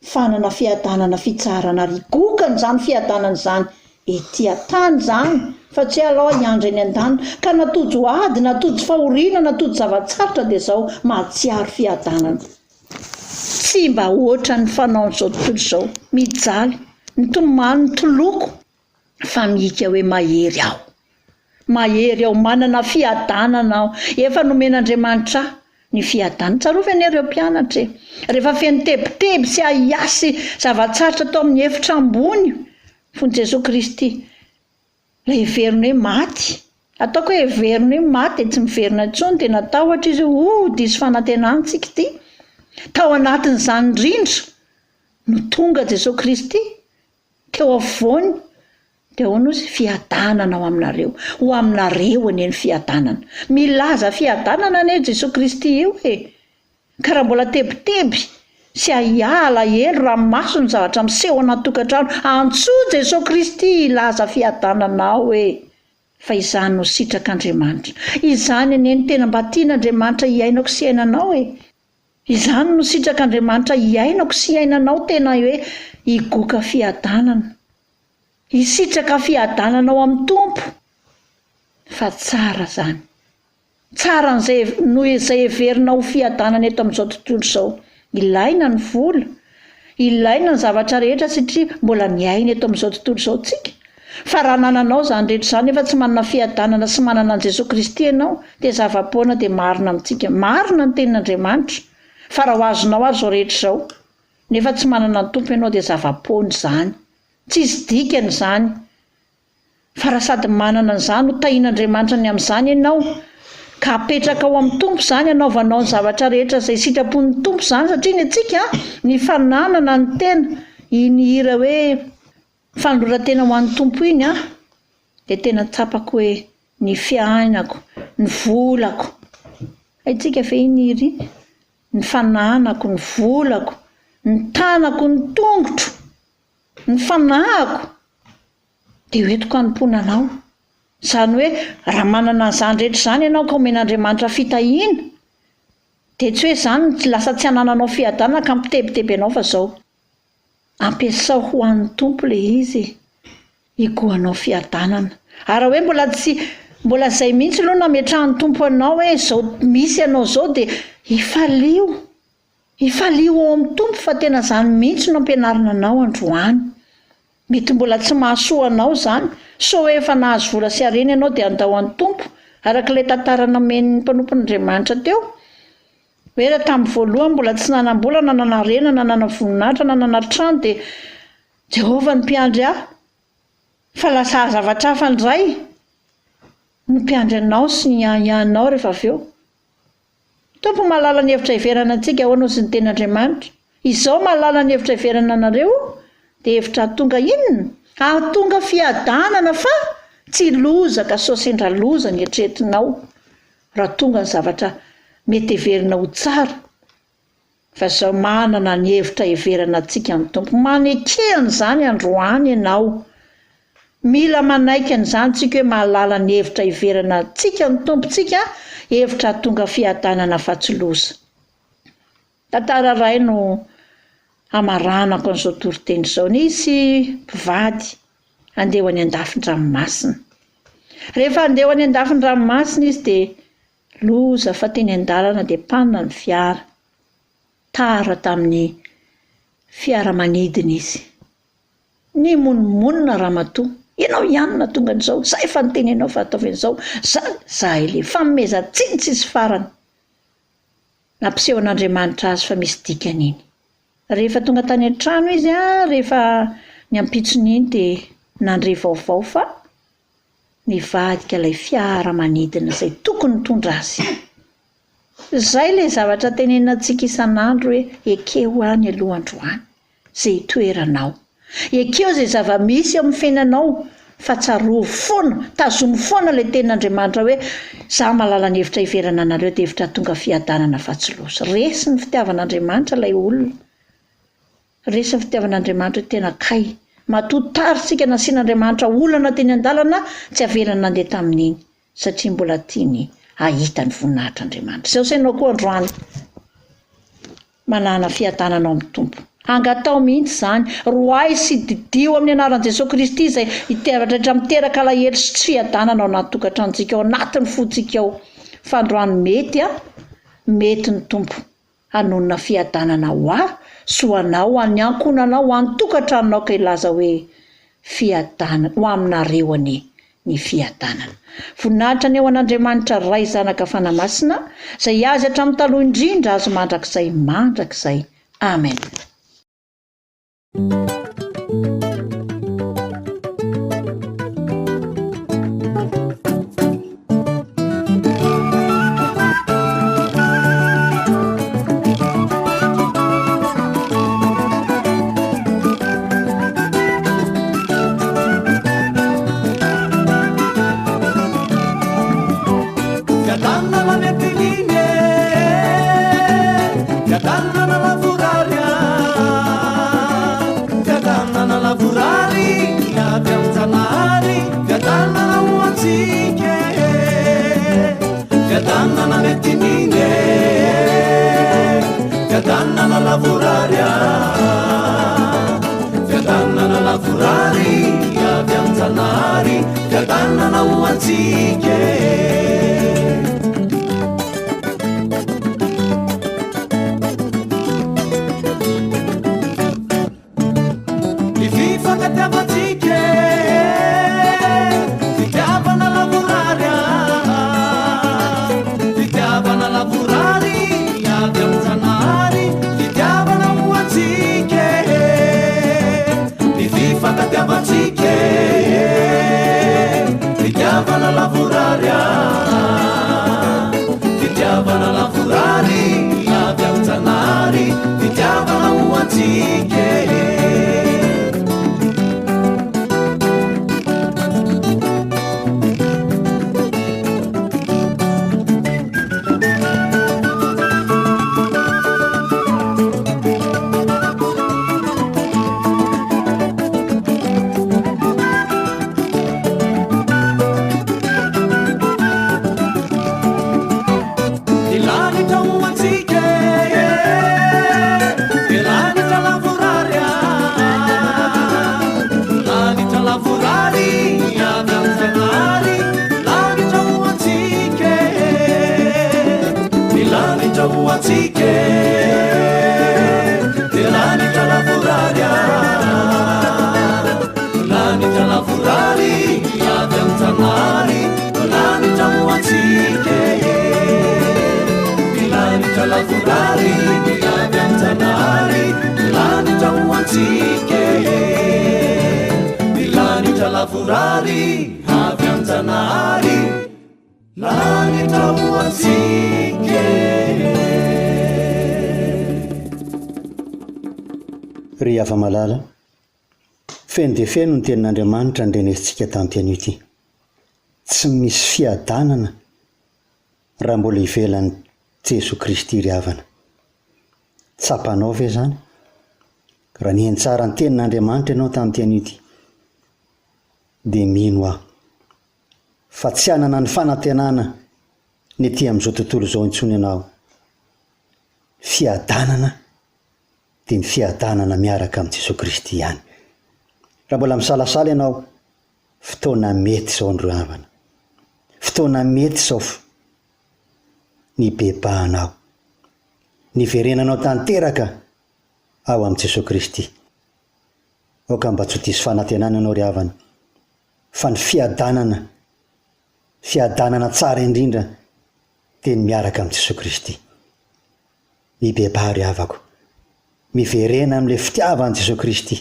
[SPEAKER 4] fanana fiadanana fitsaharana ary higokana izany fiadanana izany ety an-tany izany fa tsy hoe alao hiandry any an-danitra ka na tojo ady na tojo fahoriana na tojo zava-tsarotra dia izao mahatsiaro fiadanana tsy mba hoatran'ny fanaon'izao tontolo izao mijaly mitomany mitoloko fa mihika hoe mahery aho. Mahery aho, manana fiadanana aho. Efa nomen'Andriamanitra ahy ny fiadanana. Tsarovy anie ireo mpianatra e! Rehefa feno tebiteby sy ahiahy sy zava-tsarotra tao amin'ny efitra ambony fony Jesoa Kristy, ilay heveriny hoe maty. Ataoko hoe heveriny hoe maty dia tsy miverina intsony dia natahotra izy hoe oh diso fanantenana isika ity. Tao anatin'izany indrindra no tonga Jesoa Kristy Teo afovoany dia ahoana ozy? Fiadanana ho aminareo. Ho aminareo anie ny fiadanana. Milaza fiadanana anie Jesoa Kristy io e! Ka raha mbola tebiteby sy ahiahy, alahelo, ranomaso ny zavatra miseho anaty tokantrano, antsoa Jesoa Kristy hilaza fiadanana ao e! Fa izany no sitrak'Andriamanitra. Izany anie no tena mba tian'Andriamanitra hiainako sy hiainanao e! Izany no sitrak'Andriamanitra hiainako sy hiainanao tena hoe higoka fiadanana. Hisitraka fiadanana ao amin'ny Tompo. Fa tsara izany. Tsara an'izay noho izay heverina ho fiadanana eto amin'izao tontolo izao. Ilaina ny vola. Ilaina ny zavatra rehetra satria mbola miaina eto amin'izao tontolo izao tsika. Fa raha anananao izany rehetra izany nefa tsy manana fiadanana sy manana an'i Jesoa Kristy ianao dia zava-poana dia marina amintsika. Marina ny tenin'Andriamanitra. Fa raha ho azonao ary izao rehetra izao nefa tsy manana ny Tompo ianao dia zava-poana izany. Tsisy dikany izany. Fa raha sady manana an'izany ho tahian'Andriamanitra ny amin'izany ianao, ka apetraka ao amin'ny Tompo izany hanaovanao ny zavatra rehetra izay sitrapon'ny Tompo izany, satria ny antsika ny fananana ny tena, iny hira hoe fanoloran-tena ho an'ny Tompo iny an, dia tena tsapako hoe ny fiainako, ny volako, haintsika ve iny hira iny? Ny fananako, ny volako, ny tanako, ny tongotro, ny fanahiko, Dia ho entiko hanompoana anao. Izany hoe, raha manana an'izany rehetra izany ianao ka omen'Andriamanitra fitahiana, dia tsy hoe izany no lasa tsy hanananao fiadanana ka hampitebiteby anao fa izao, ampiasao ho an'ny Tompo ilay izy e, higohanao fiadanana. Ary raha hoe mbola tsy, mbola izay mihitsy aloha no nametrahan'ny Tompo anao hoe izao misy anao izao dia ifalio. Ifalio ao amin'ny Tompo fa tena izany mihitsy no ampianarina anao androany. Mety mbola tsy mahasoa anao izany, sao hoe efa nahazo vola sy harena ianao dia handao an'ny Tompo, araka ilay tantara nomen'ny mpanompon'Andriamanitra teo, hoe raha tamin'ny voalohany mbola tsy nanam-bola na nanarena na nanana voninahitra na nanana trano dia Jehovah no mpiandry ahy, fa lasa zavatra hafa indray no mpiandry anao sy ny ahiahinao rehefa avy eo. Tompo mahalala ny hevitra hiverana antsika, ahoana hozy ny tenin'Andriamanitra? Izao mahalala ny hevitra heverana anareo dia hevitra hahatonga inona? Hahatonga fiadanana fa tsy loza ka sao sendra loza ny eritreretinao raha tonga ny zavatra mety heverina ho tsara fa izao manana ny hevitra heverana antsika ny Tompo. Maneke an'izany androany ianao. Mila manaiky an'izany tsika hoe mahalala ny hevitra heverana antsika ny Tompontsika, hevitra hahatonga fiadanana fa tsy loza. Tantara iray no hamaranako an'izao toriteny izao. Nisy mpivady handeha ho any an-dafin-dranomasina. Rehefa handeha ho any an-dafin-dranomasina izy dia loza fa teny an-dalana dia panina ny fiara. Tara tamin'ny fiaramanidina izy. Nimonomonona ramatoa. Ianao ihany no nahatonga an'izao. Za efa niteny anao fa ataovy an'izao. Za, za ilay fanomezan-tsiny tsisy farany. Nampisehon'Andriamanitra azy fa misy dikany iny. Rehefa tonga tany an-trano izy, rehefa ny ampitson'iny dia nandre vaovao fa nivadika ilay fiaramanidina izay tokony nitondra azy. Izay ilay zavatra tenenina antsika isan'andro hoe ekeo any aloha androany. izay itoeranao. Ekeo izay zava-misy eo amin'ny fiainanao fa tsarovy foana, tazomy foana ilay tenin'Andriamanitra hoe, Izaho mahalala ny hevitra hiverana anareo dia hevitra hahatonga fiadanana fa tsy loza. Resin'ny fitiavan'Andriamanitra ilay olona. Resin'ny fitiavan'Andriamanitra hoe tena kay. Matoa tary isika nasian'Andriamanitra olana teny an-dalana, tsy avelany nandeha tamin'iny satria mbola tiany hahita ny voninahitr'Andriamanitra. Izao sainao koa androany. Manàna fiadanana ao amin'ny Tompo. Angataho mihitsy izany. Roahy sy didio amin'ny anaran'i Jesoa Kristy izay zavatra rehetra miteraka alahelo sy tsy fiadanana ao anaty tokantranontsika ao, anatin'ny fontsika ao. Fa androany mety an, mety ny Tompo hanonona fiadanana ho ahy sy ho anao, ho an'ny ankohonanao, ho an'ny tokantranonao ka hilaza hoe, Fiadanana ho aminareo anie ny fiadanana. Voninahitra anie ho an'Andriamanitra Ray Zanaka Fanahy Masina, izay Azy hatramin'ny taloha indrindra Azy mandrakizay mandrakizay. Amen.
[SPEAKER 2] Ry hava-malala, feno dia feno ny tenin'Andriamanitra andrenesintsika tamin'ity anio ity. Tsy misy fiadanana raha mbola ivelan'i Jesoa Kristy ry havana. Tsapanao ve izany? Raha nihaino tsara ny tenin'Andriamanitra ianao tamin'ity anio ity, dia mino aho fa tsy hanana ny fanantenana ny ety amin'izao tontolo izao intsony ianao. Fiadanana dia ny fiadanana miaraka amin'i Jesoa Kristy ihany. Raha mbola misalasala ianao, fotoana mety izao ry havana. Fotoana mety izao nibebahanao, niverenanao tanteraka ao amin'i Jesoa Kristy. Aoka mba tsy ho diso fanantenana ianao ry havana, fa ny fiadanana, fiadanana tsara indrindra dia ny miaraka amin'i Jesoa Kristy. Mibebaha ry havako, miverena amin'ilay fitiavan'i Jesoa Kristy,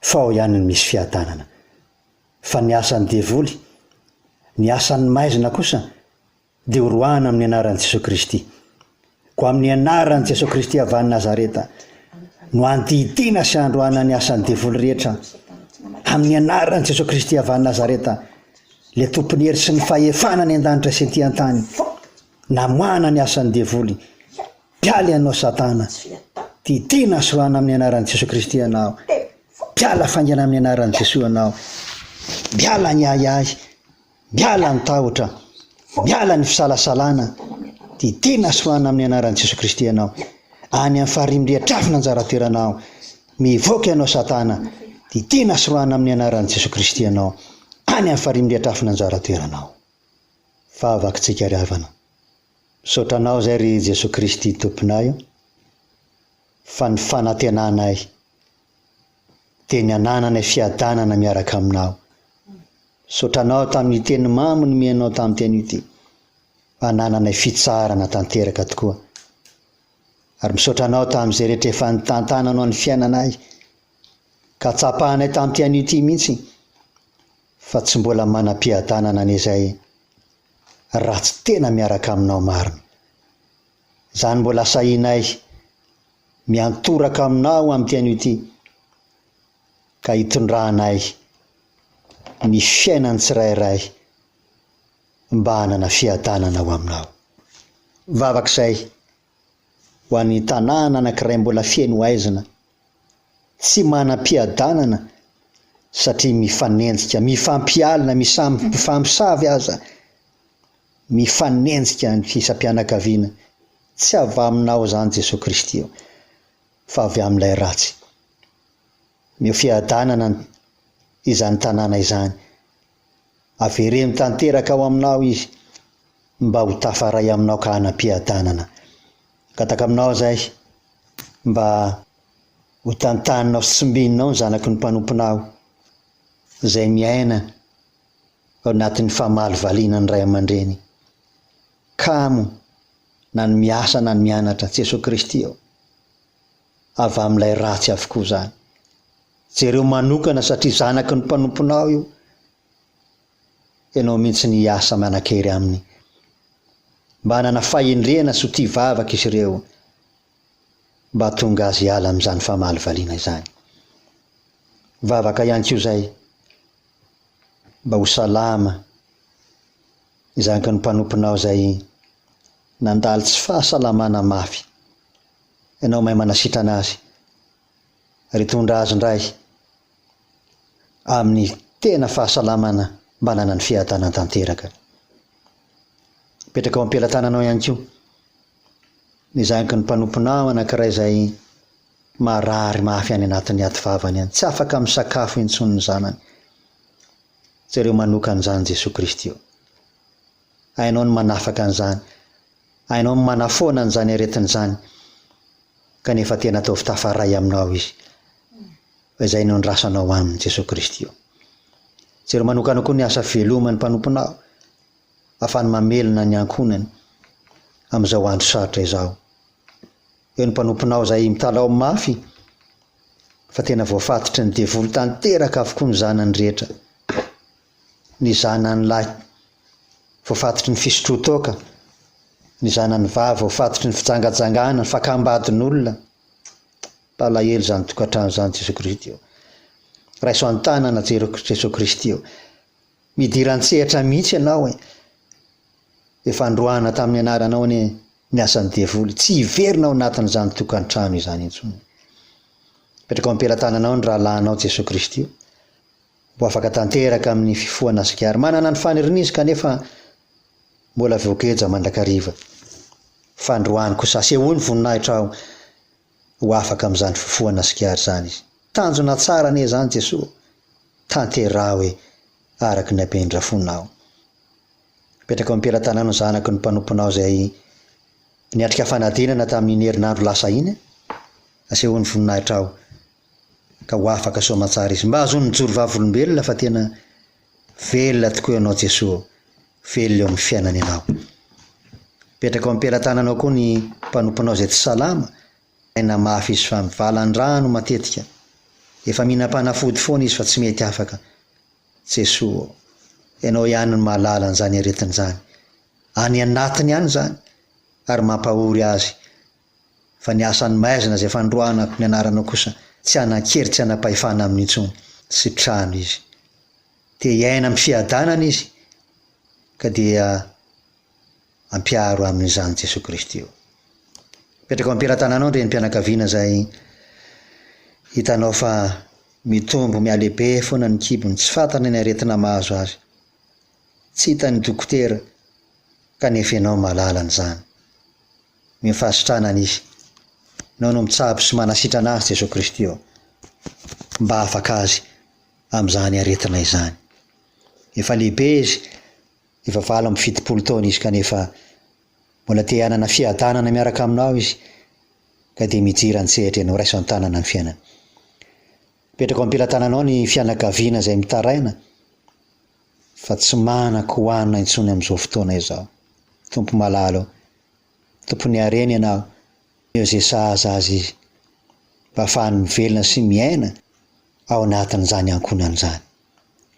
[SPEAKER 2] fa ao ihany no misy fiadanana. Fa ny asan'ny devoly, ny asan'ny maizina kosa dia horoahana amin'ny anaran'i Jesoa Kristy. Koa amin'ny anaran'i Jesoa Kristy avy any Nazareta no andidiana sy androahana ny asan'ny devoly rehetra. Amin'ny anaran'i Jesoa Kristy avy any Nazareta, ilay tompon'ny hery sy ny fahefana any an-danitra sy ety an-tany, namoahana ny asan'ny devoly. Mpiala ianao Satana. Didiana sy roahana amin'ny anaran'i Jesoa Kristy ianao. Mpiala faingana amin'ny anaran'i Jesoa ianao. Miala ny ahiahy. Miala ny tahotra. Miala ny fisalasalana. Didiana sy roahana amin'ny anaran'i Jesoa Kristy ianao. Any amin'ny farihy mirehitra-afo ny anjara toeranao. Mivoaka ianao Satana. Didiana sy roahana amin'ny anaran'i Jesoa Kristy ianao. Any amin'ny farihy mirehitra-afo ny anjara toeranao. Vavakintsika ry havana. Misaotra Anao izay ry Jesoa Kristy Tomponay o, fa ny fanantenanay dia ny hanananay fiadanana miaraka Aminao. Misaotra Anao tamin'ny teny mamy nomenao tamin'ity anio ity, hanananay fitsaharana tanteraka tokoa. Ary misaotra Anao tamin'izay rehetra efa nitantananao ny fiainanay, ka tsapanay tamin'ity anio ity mihitsy fa tsy mbola manam-piadanana anie izay raha tsy tena miaraka aminao marina. Izany mbola sahinay miantoraka aminao amin'ity anio ity ka hitondranay ny fiainan'ny tsirairay mba hanana fiadanana ao aminao. Vavaka izay ho an'ny tanàna anankiray mbola feno haizina, tsy manam-piadanana satria mifanenjika, mifampialona, mifampisavy aza, mifanenjika ny isam-pianakaviana. Tsy avy aminao izany Jesoa Kristy ô, fa avy amin'ilay ratsy. Omeo fiadanana izany tanàna izany. Avereno tanteraka ao aminao izy mba ho tafaray aminao ka hanam-piadanana. Angataka aminao izahay mba ho tantaninao sy tsimbininao ny zanaky ny mpanomponao izay miaina ao anatin'ny famalivaliana ny ray aman-dreny. Kamo na ny miasa na ny mianatra, Jesoa Kristy ô. Avy amin'ilay ratsy avokoa izany. Jereo manokana satria zanaky ny mpanomponao io. Ianao mihitsy ny hiasa manan-kery aminy. Mba hanana fahendrena sy ho tia vavaka izy ireo mba hahatonga azy hiala amin'izany famalivaliana izany. Vavaka ihany koa izay mba ho salama izany ny mpanomponao izay nandalo tsy fahasalamana mafy. Ianao mahay manasitrana azy ary hitondra azy indray amin'ny tena fahasalamana mba hananany fiadanana tanteraka. Mipetraka ao am-pelatananao ihany koa ny zanaky ny mpanomponao anankiray izay marary mafy any anatin'ny ady vavany any. Tsy afaka misakafo intsony ny zanany. Jereo manokana izany Jesoa Kristy ô. Hainao ny manafaka an'izany. Hainao ny manafoana an'izany aretina izany. Kanefa tena ataovy tafaray aminao izy. Fa izay no andrasanao aminy Jesoa Kristy ô. Jereo manokana koa ny asa fiveloman'ny mpanomponao. Afahany mamelona ny ankohonany amin'izao andro sarotra izao. Eo ny mpanomponao izay mitalaho mafy fa tena voafatotry ny devoly tanteraka avokoa ny zanany rehetra. Ny zanany lahy voafatotry ny fisotroan-toaka, ny zanany vavy voafatotry ny fijangajangana, ny fakam-badin'olona. Mpalahelo izany tokantrano izany Jesoa Kristy ô. Raiso an-tanana Jesoa Kristy ô. Midira an-tsehatra mihitsy ianao e. Efa androahana tamin'ny anaranao anie ny asan'ny devoly. Tsy hiverina ao anatin'izany tokantrano izany intsony. Apetrako am-pelatananao ny rahalahinao Jesoa Kristy ô. Ho afaka tanteraka amin'ny fifohana sigara. Manana ny faniriana izy kanefa mbola voageja mandrakariva. Fandroany kosa asehoy ny voninahitrao ho afaka amin'izany fifohana sigara izany izy. Tanjona tsara anie izany Jesoa ô! Tanteraho e araka ny habendrafonao. Apetrako am-pelatananao ny zanaky ny mpanomponao izay niatrika fanadinana tamin'iny herinandro lasa iny. Asehoy ny voninahitrao ka ho afaka soamatsara izy. Mba hahazoany mijoro vavolombelona fa tena velona tokoa ianao Jesoa ô, velona eo amin'ny fiainana ianao. Apetrako am-pelatananao koa ny mpanomponao izay tsy salama, aina mafy izy fa mivalan-drano matetika. Efa mihinam-panafody foana izy fa tsy mety afaka. Jesoa ô, Ianao ihany no mahalala an'izany aretina izany. Any anatiny any izany ary mampahory azy. Fa ny asan'ny maizina izay fandroahana ny anaranao kosa tsy hanan-kery tsy hanam-pahefana aminy intsony. Sitrano izy. Te hiaina amin'ny fiadanana izy ka dia ampiaro amin'izany Jesoa Kristy io. Apetrako am-pelatananao ny renim-pianakaviana izay hitanao fa mitombo mihalehibe foana ny kibony, tsy fantany ny aretina mahazo azy. Tsy hitan'ny dokotera kanefa ianao mahalala an'izany. Omeo fahasitranana izy. Ianao no mitsabo sy manasitrana azy Jesoa Kristy ô. Mba afaka azy amin'izany aretina izany. Efa lehibe izy, efa 78 taona izy kanefa mbola te hanana fiadanana miaraka aminao izy ka dia mijira an-tsehatra ianao, raiso an-tanana ny fiainany. Apetrako am-pelatananao ny fianakaviana izay mitaraina fa tsy manan-kohanina intsony amin'izao fotoana izao. Tompo malala ô, Tompon'ny harena Ianao, omeo izay sahaza azy izy, mba hahafahany mivelona sy miaina ao anatin'izany ankohonana izany.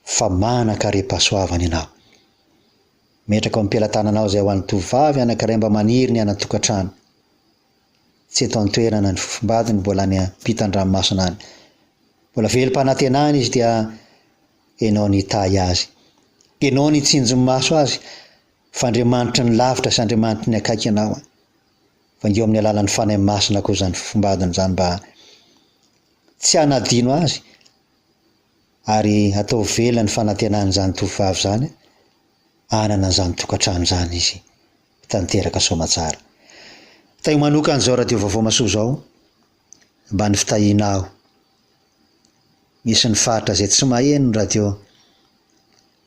[SPEAKER 2] Fa manan-karem-pahasoavana Ianao. Metraka ao am-pelatananao izay ho an'ny tovovavy anankiray mba maniry ny hanan-tokantrano. Tsy eto an-toerana ny fofombadiny, mbola any ampitan-dranomasina any. Mbola velom-panantenana izy dia Ianao nitahy azy. Ianao nitsinjo ny maso azy fa Andriamanitry ny lavitra sy Andriamanitry ny akaiky Ianao. Vangio amin'ny alalan'ny Fanahy Masina koa izany fofombadiny izany mba tsy hanadino azy ary ataovy velona ny fanantenan'izany tovovavy izany hanana an'izany tokantrano izany izy tanteraka soamatsara. Tahio manokana izao radio vaovao masoa izao mba ny fitahianao. Misy ny faritra izay tsy maheno ny radio.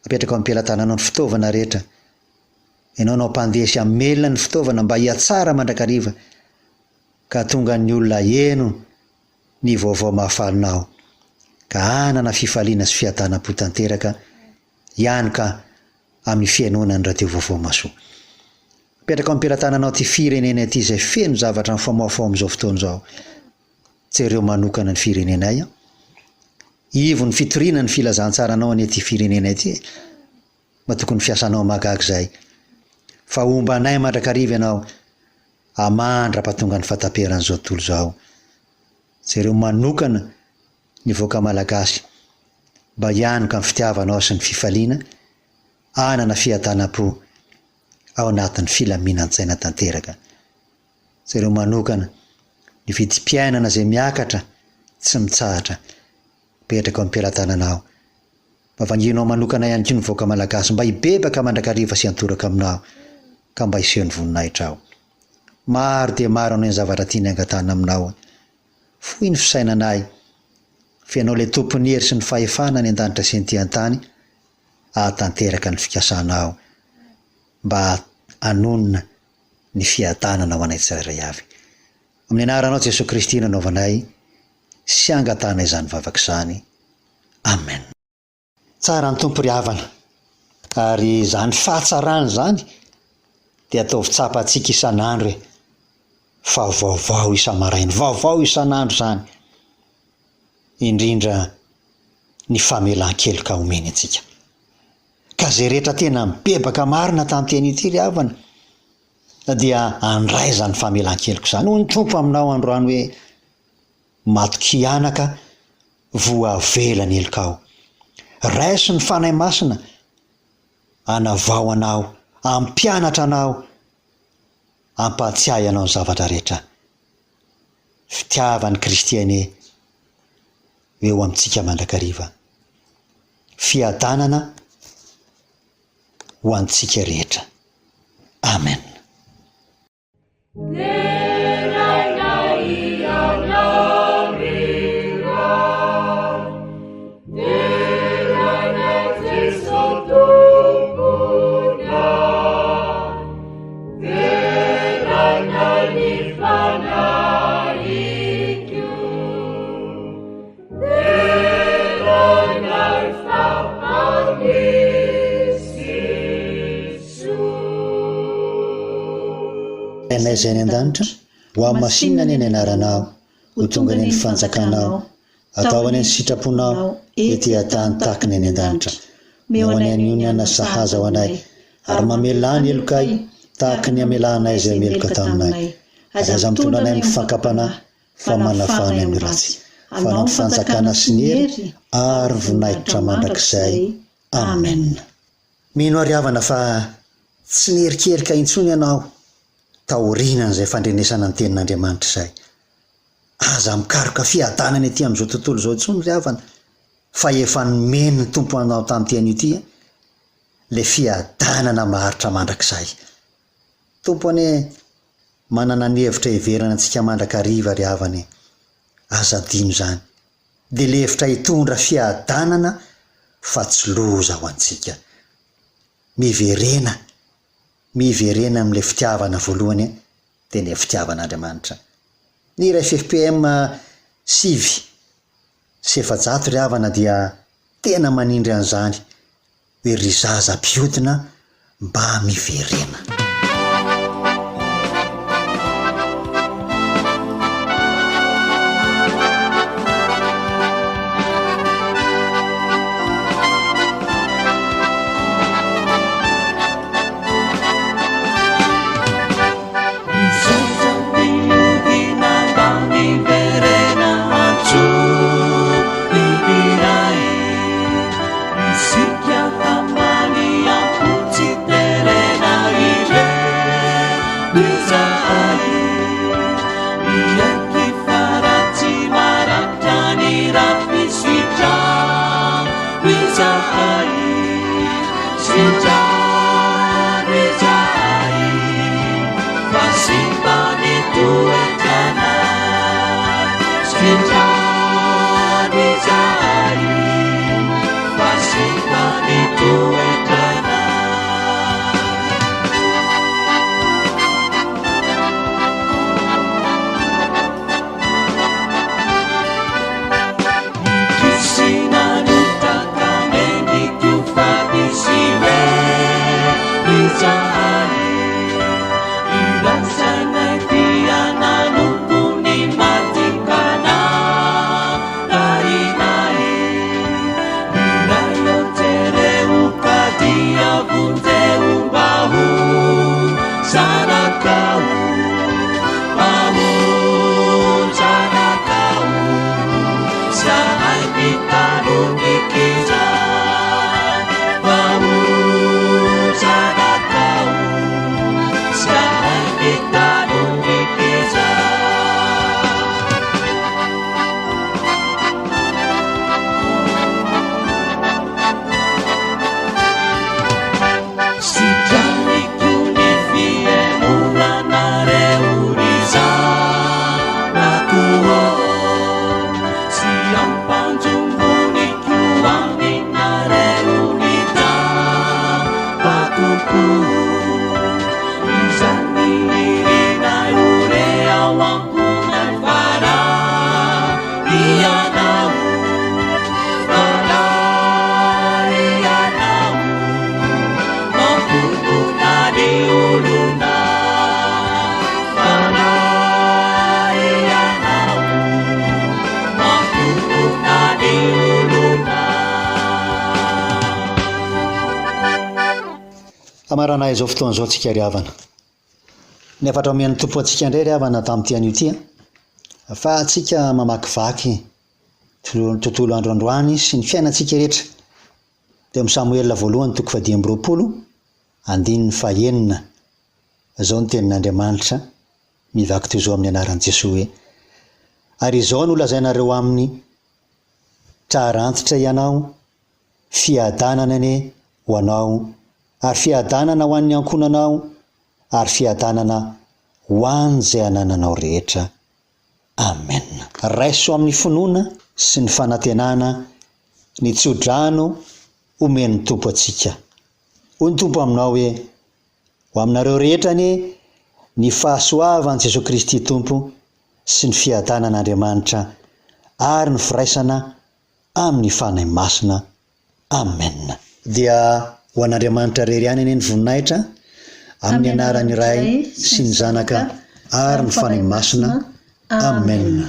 [SPEAKER 2] Apetraka ao am-pelatananao ny fitaovana rehetra. Ianao no hampandeha sy hamelona ny fitaovana mba hihatsara mandrakariva ka hahatonga ny olona heno ny vaovao mahafalinao ka hanana fifaliana sy fiadanam-po tanteraka ihany ka amin'ny fihainoana ny radio vaovao masoa. Apetraka ao am-pelatananao ity firenena ity izay feno zavatra mifamoafoa amin'izao fotoana izao. Jereo manokana ny firenenay an. Ivon'ny fitoriana ny filazantsaranao anie ity firenena ity e. Mba tokony fiasanao mahagaga izay. Fa homba anay mandrakariva ianao amandra-pahatonga ny fahataperan'izao tontolo izao. Jereo manokana ny vahoaka malagasy mba hianoka ny fitiavanao sy ny fifaliana hanana fiadanam-po ao anatin'ny filaminan-tsaina tanteraka. Jereo manokana ny vidim-piainana izay miakatra tsy mitsahatra. Apetraka eo am-pelatananao. Mba vangianao manokana ihany koa ny vahoaka malagasy mba hibebaka mandrakariva sy hiantoraka aminao ka mba hiseho ny voninahitrao. Maro dia maro anie ny zavatra tiany hangatahana aminao. Fohy ny fisainanay, fa Ianao ilay Tompon'ny hery sy ny fahefana any an-danitra sy ety an-tany, hahatanteraka ny fikasanao mba hanonona ny fiadanana ho anay tsirairay avy. Amin'ny anaranao Jesoa Kristy no anaovanay sy angatahanay izany vavaka izany. Amen. Tsara ny Tompo ry havana, ary izany fahatsarany izany dia ataovy tsapantsika isan'andro e, fa vaovao isa-maraina, vaovao isan'andro izany, indrindra ny famelan-keloka omeny antsika. Ka izay rehetra tena mibebaka marina tamin'ity anio ity ry havana dia handray izany famelan-keloka izany. Hoy ny Tompo aminao androany hoe. Matokia anaka, voavela ny helokao. Raiso ny Fanahy Masina hanavao anao, hampianatra anao, hampahatsiahy anao ny zavatra rehetra. Fitiavan'i Kristy anie ho eo amintsika mandrakariva. Fiadanana ho antsika rehetra. Amen. Rainay izay any an-danitra, ho hamasinina anie ny anaranao, ho tonga anie ny fanjakanao, atao anie ny sitraponao ety an-tany tahaka ny any an-danitra. Omeo anay anio ny hanina sahaza ho anay, ary mamelà ny helokay tahaka ny hamelanay izay meloka taminay. Ary aza mitondra anay amin'ny fakam-panahy, fa manafà anay amin'ny ratsy. Fa anao ny fanjakana sy ny hery ary voninahitra mandrakizay. Amen. Mino aho ry havana fa tsy niherikerika intsony ianao taorianan'izay fandrenesana ny tenin'Andriamanitra izay. Aza mikaroka fiadanana ety amin'izao tontolo izao intsony ry havana fa efa nomen'ny Tompo anao tamin'ity anio ity ilay fiadanana maharitra mandrakizay. Tompo anie manana ny hevitra hiverana antsika mandrakariva ry havana e! Aza adino izany. Dia ilay hevitra hitondra fiadanana fa tsy loza ho antsika. Miverena, miverena amin'ilay fitiavana voalohany dia ilay fitiavan'Andriamanitra. Ny iray ffpm 409 ry havana dia tena manindry an'izany hoe ry zaza mpiodina mba miverena. Hamarana izao fotoana izao tsika ry havana. Ny hafatra omen'ny Tompo antsika indray ry havana tamin'ity anio ity an. Afahantsika mamakivaky tontolo andro androany sy ny fiainantsika rehetra. Teo amin'ny Samoela voalohany toko fahadimy amby 20, andininy fahenina. Izao ny tenin'Andriamanitra mivaky toy izao amin'ny anaran'i Jesoa hoe, Ary izao no lazainareo aminy, Tsara antitra ianao, fiadanana anie ho anao, ary fiadanana ho an'ny ankohonanao, ary fiadanana ho an'izay anananao rehetra. Amen. Raiso amin'ny finoana sy ny fanantenana ny tsodrano omen'ny Tompo antsika. Hoy ny Tompo aminao hoe, Ho aminareo rehetra anie ny fahasoavan'i Jesoa Kristy Tompo sy ny fiadanan'Andriamanitra ary ny firaisana amin'ny Fanahy Masina. Amen. Dia ho an'Andriamanitra irery ihany anie ny voninahitra, amin'ny anaran'ny Ray sy ny Zanaka ary ny Fanahy Masina. Amen.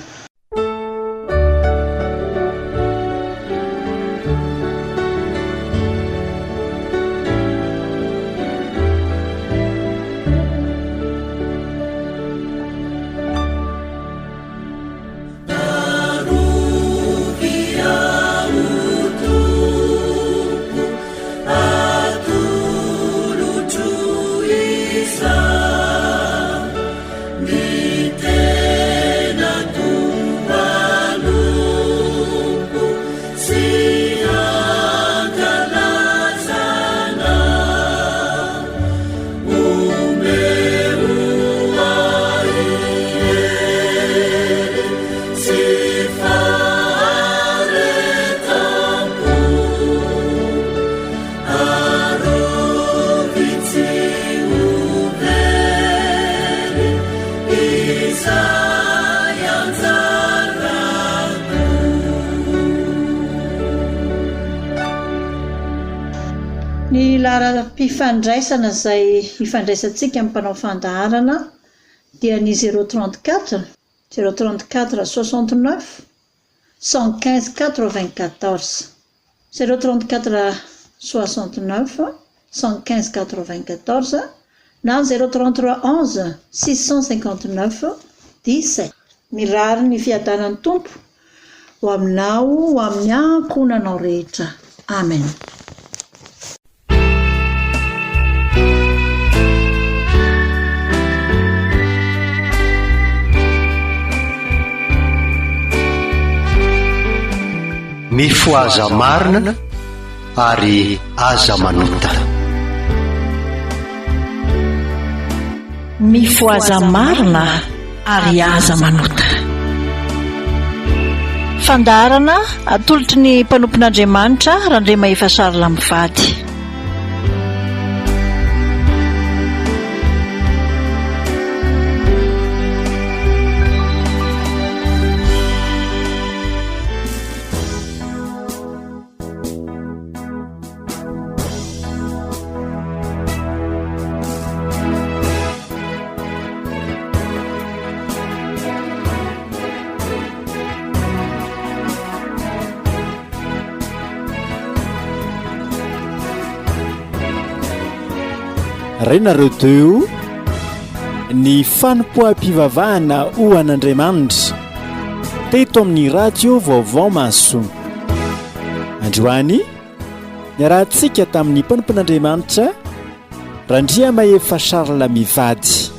[SPEAKER 4] Ny laharam-pifandraisana izay ifandraisantsika amin'ny mpanao fandaharana dia ny zéro 34 zéro 34 69 115 94. 0 34 69 115 94 na 0 33 11 659 17. Mirary ny fiadanan'ny Tompo ho aminao ho amin'ny ankohonanao rehetra. Amen.
[SPEAKER 2] Mifohaza marina ary aza manota.
[SPEAKER 3] Mifohaza marina ary aza manota. Fandaharana atolotry ny mpanompon'Andriamanitra Randriamahefa Charles mivady.
[SPEAKER 1] Renareo teo ny fanompoam-pivavahana ho an'Andriamanitra teto amin'ny radio Vaovao Mahasoa. Androany, niarahantsika tamin'ny mpanompon'Andriamanitra Randriamahefa Charles mivady.